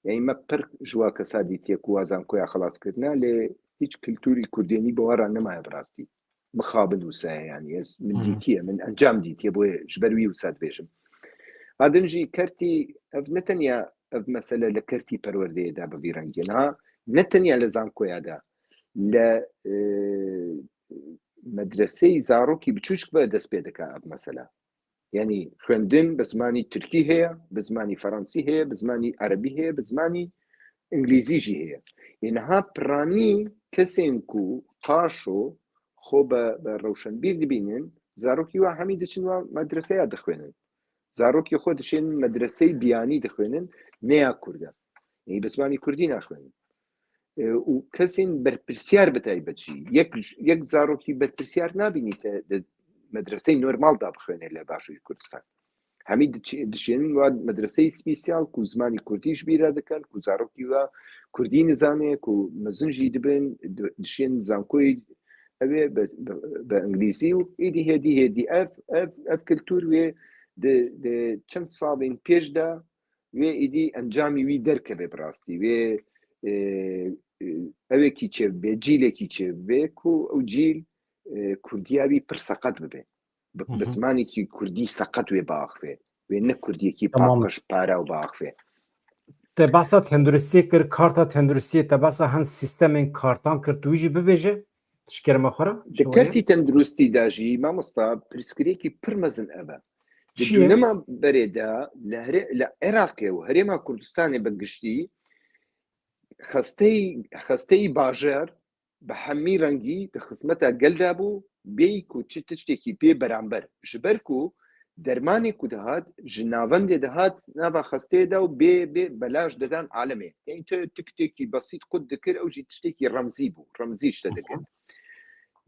yanî me pir ji wa kesa dîtiye ku wa zankoya xelas kirine, lê hîç kulturî kurdênî bi wa re nemaye bi rastî. Mixabin wisa ye, yanî ez, min Hı hı. dîtiye, min encam dîtiye, boye ji ber wî wisa dibêjim. A din jî kertî, ev ne tenya ev mesele li kertî perwerdeyê de bi vî rengî ye. Niha ne tenya li zankoya de, li, e, medreseyî zarokî biçûçik ve dest pê dike ev mesele. Yanî xwendin bi zimanî tirkî heye, bi zimanî feransî heye, bi zimanî erebî heye, bi zimanî îngilîzî jî heye. Ê niha piranî kesên ku qaşo xwe be, be rewşenbîr dibînin, zarokî wa hemî diçin wa medreseya dixwênin. Zarokî xwe dişên medreseyê biyanî dixwênin, ne ya kurd e. Ê bi zimanî kurdî naxwênin. E, û kesên berpirsiyar bi taybet jî. Yek, yek zarokî berpirsiyar nabînî te di medreseyê normal de bixwêne li Başûrê Kurdistan. Hemî diçi-, dişênin wa medreseyê spesiyal ku zimanî kurdî ji bîra dikin, ku zarokî wa Kurdî nizane ku mezin jî dibin, di-, dişên zankoyê ew ê bi, bi, bi Îngilîzî û êdî hêdî hêdî ev, ev, ev kultur wê di, di çend salên pêş de wê êdî encamî wî derkeve bi rastî. Wê, e, e, ewekî çêbibe, cîlekî çêbibe ku ew cîl, e, Kurdiya wî pir seqet bibe. Bi, Hı hı. bi zimanekî Kurdî seqet wê biaxive. Wê ne Kurdiyekî Tamam. paqij, para û biaxive. Te behsa tenduristiyê kir, karta tenduristiyê te behsa hin sîstemên kartan kir, tu wî jî bibêje? Ji kerema xwe re, Di çawa ye? kertî tenduristî de jî, mamosta, pirsgirêkî pir mezin ev e. Di Çi ye? dûnema berê de li herê-, li Iraqê û Herêma Kurdistanê bi giştî xesteyî, xesteyî bajar bi hemî rengî di xizmeta gel de bû, bêyî ku çi tiştekî pê beramber. Ji ber ku dermanê ku dihat, ji navendê dihat, nava xesteyê de û bê, bê belaş didan alemê. Yanî tu tiktekî besît qut dikir, ew jî tiştekî remzî bû, remzî ji te dikir. Aha.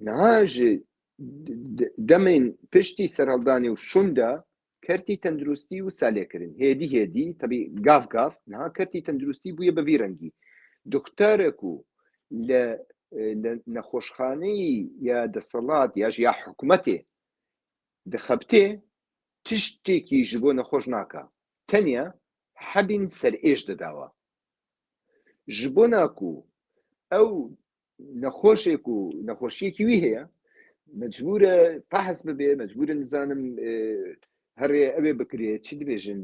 Niha ji d-, d-, demên piştî serhildanê û şûn de kertî tenduristî wisa lê kirin. Hêdî hêdî, tebî gav gav, niha kertî tenduristî bûye bi vî rengî. Doktorek ku li, li nexweşxaneyî ya desthilat ya jî ya hikûmetê dixebitê, tiştekî ji bo nexweş naka. Tenya hebîn serêş didawa. Ji bona ku ew nexweşê ku, nexweşiyekî wî heye, mecbûr e pehs bibe, mecbûr e nizanim, e, herê ew ê bikirê, çi dibêjin,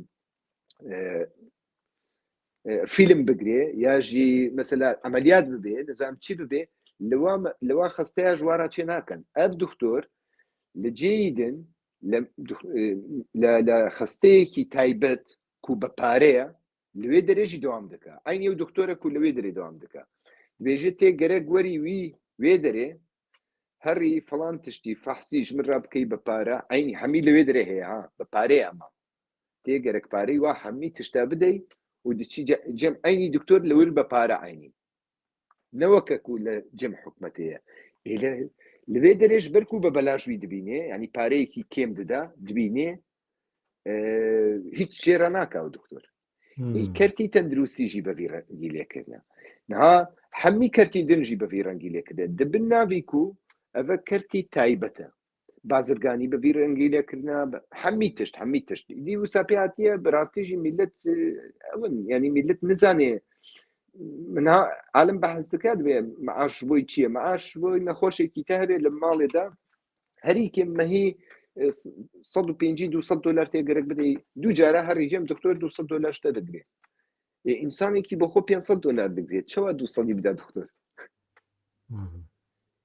e, e, fîlm bigirê, ya jî mesela emeliyat bibe, nizanim çi bibe, li wa me-, li wa xesteya ji wa re çê nakin. Ev doktor li cihê din, li, e, li, li xesteyekî taybet ku bi pare ye, li wê derê jî dewam dike. Eynî ew doktor e ku li wê derê dewam dike. Dibêje tê gerek werî wî wê derê, herî filan tiştî fehsî ji min re bikey bi pare, eynî hemî li wê derê heye ha, bi parê ama. Tê gerek pareyî wa hemî tişta bidey û diçî ce-, cem eynî doktor li wir bi pare eynî. Ne weke ku li cem hikûmetê ye. Ê li, li vê derê ji ber ku bi belaş wî dibînê, yanî pareyekî kêm dida, dibînê, e, hiç jê re nake ew doktor. Ê Hmm. kertî tenduristî jî bi vî rengî lê kirine. Niha hemî kertî din jî bi vî rengî lê kirine. Di bin navî ku ev e kertî taybet e. Bazirganî bi vî rengî lê kirine, bi-, hemî tişt, hemî tişt. Dî wisa pê hatiye, bi rastî jî millet, e, ew in, yanî millet nizane. Min ha, alim behs dike, dibê meaş ji bo çi ye? Meaş ji bo nexweşekî te hebe li malê de, herî kêm mehî, e, s-, sed û pêncî, du sed dolar tê gerek bideyî. Du cara herî cem doktor du sed dolar ji te digirê. Ê, însanekî bi xwe pênc sed dolar digirê. Çawa du sedî bide doktor? Hı hı.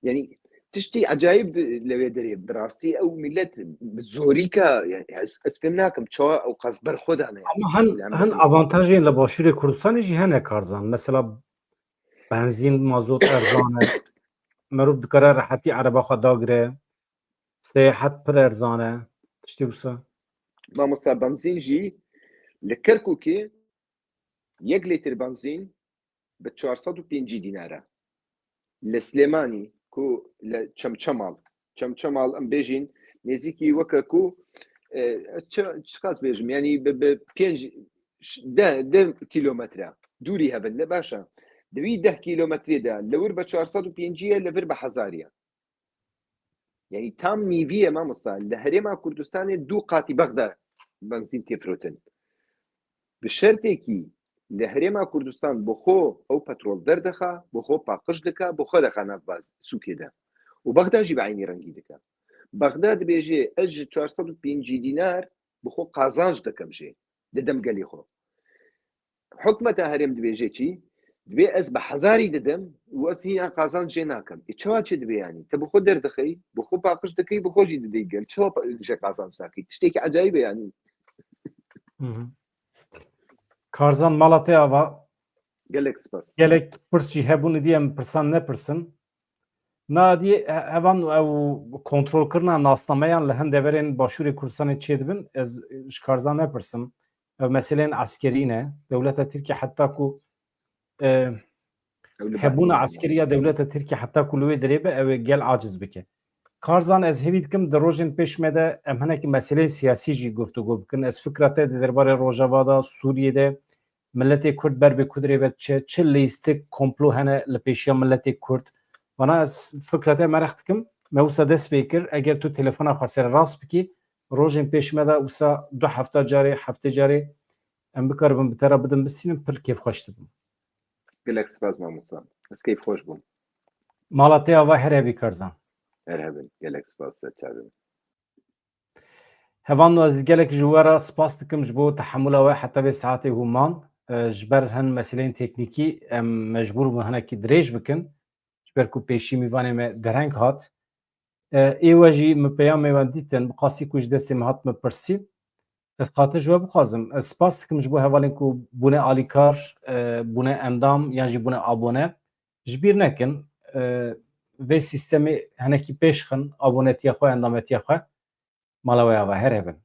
Yanî tiştî ecayîb li wê derê bi rastî ew millet bi zorî ka, yanî ez, ez fêm nakim çawa ew qas berxwe dane. Ama hin, Li em hin avantajên li Başûrê Kurdistanê jî hene Karzan. Mesela benzîn, mazot erzan e. Merov dikare rehetî ereba xwe dagire. Seyahet pir erzan e. Tiştê wisa. Mamosta, benzîn jî li Kerkûkê yek lîtir benzîn bi çar sed û pêncî dînar e. Li Silêmanî ku li Çemçemal, Çemçemal em bêjin nêzîkî weke ku, e, ez çi, çiqas bêjim, yanî bi, bi pênc, deh, deh kîlometre dûrî hebin, ne baş e. Di wî deh kîlometrê de li wir bi çar sed û pêncî ye, li vir bi hezarî ye. Yanî tam nîvî ye mamosta. Li Herêma Kurdistanê du qatî Bexda benzîn tê firotin. Bi şertekî li Herêma Kurdistan bi xwe ew petrol derdixe, bi xwe paqij dike, bi xwe dixe nav ba-, sûkê de. Û Bexda jî bi eynî rengî dike. Bexda dibêje, ez ji çar sed û pêncî dînar bi xwe qazanc dikim jê, didim gelê xwe. Hikûmeta herêm dibêje çi? Dibê ez bi hezarî didim û ez hîna qazanc jê nakim. Ê çawa çi dibe yanî? Te bi xwe derdixî, bi xwe paqij dikî, bi xwe jî didî gel. Çawa pa-, jê qazanc nakî? Tiştekî ecayîb e yanî. Hı hı. Karzan, mala te ava. Gelek spas. Gelek pirs jî hebûn, êdî em pirsan nepirsin. Na dî he-, hevan ew kontrolkirina nasnameyan li hin deverên Başûrê Kurdistanê çêdibin, ez ji Karzan nepirsim. Ev meseleyên eskerî ne. Dewleta Tirkî heta ku, e, Ew li hebûna behsê eskerî ya dewleta Tirkî heta ku li wê derê be, ew ê gel aciz bike. Karzan, ez hêvî dikim di rojên pêş me de em hinekî meseleyên siyasî jî guftûgo bikin. Ez fikra te di derbarê Rojava de, Sûriyê de, Miletê Kurd ber bi kudrê ve çi, çi lîstik komplo hene li pêşiya miletê Kurd. Vana ez fikra te mereq dikim. Me wisa dest pê kir. Eger tu telefona xwe sererast bikî, rojên pêş me de wisa du hefta carê, heftê carê em bikaribin bi te re bidin bistînin, pir kêfxweş dibim. Gelek spas mamosta. Ez keyfxweş bûm. Mala te ava her hebî Karzan. Her hebin. Gelek spas te çavê. Hevalno, ez gelek ji we re spas dikim ji bo tehemula we heta vê saetê hûn man. E, ji ber hin meseleyên teknîkî em mecbûr bûn hinekî dirêj bikin. Ji ber ku pêşî mîvanê me dereng hat. E, ê we jî min peyamê we dîtin, bi qasî ku ji destê min hat min pirsî. Ez xatir ji we bixwazim. Ez spas dikim ji bo hevalên ku bûne alîkar, e, bûne endam yan jî bûne abone. Ji bîr nekin, e, vê sîstemê hinekî pêş xin, abonetiya xwe, endametiya xwe. Mala we ava, her hebin.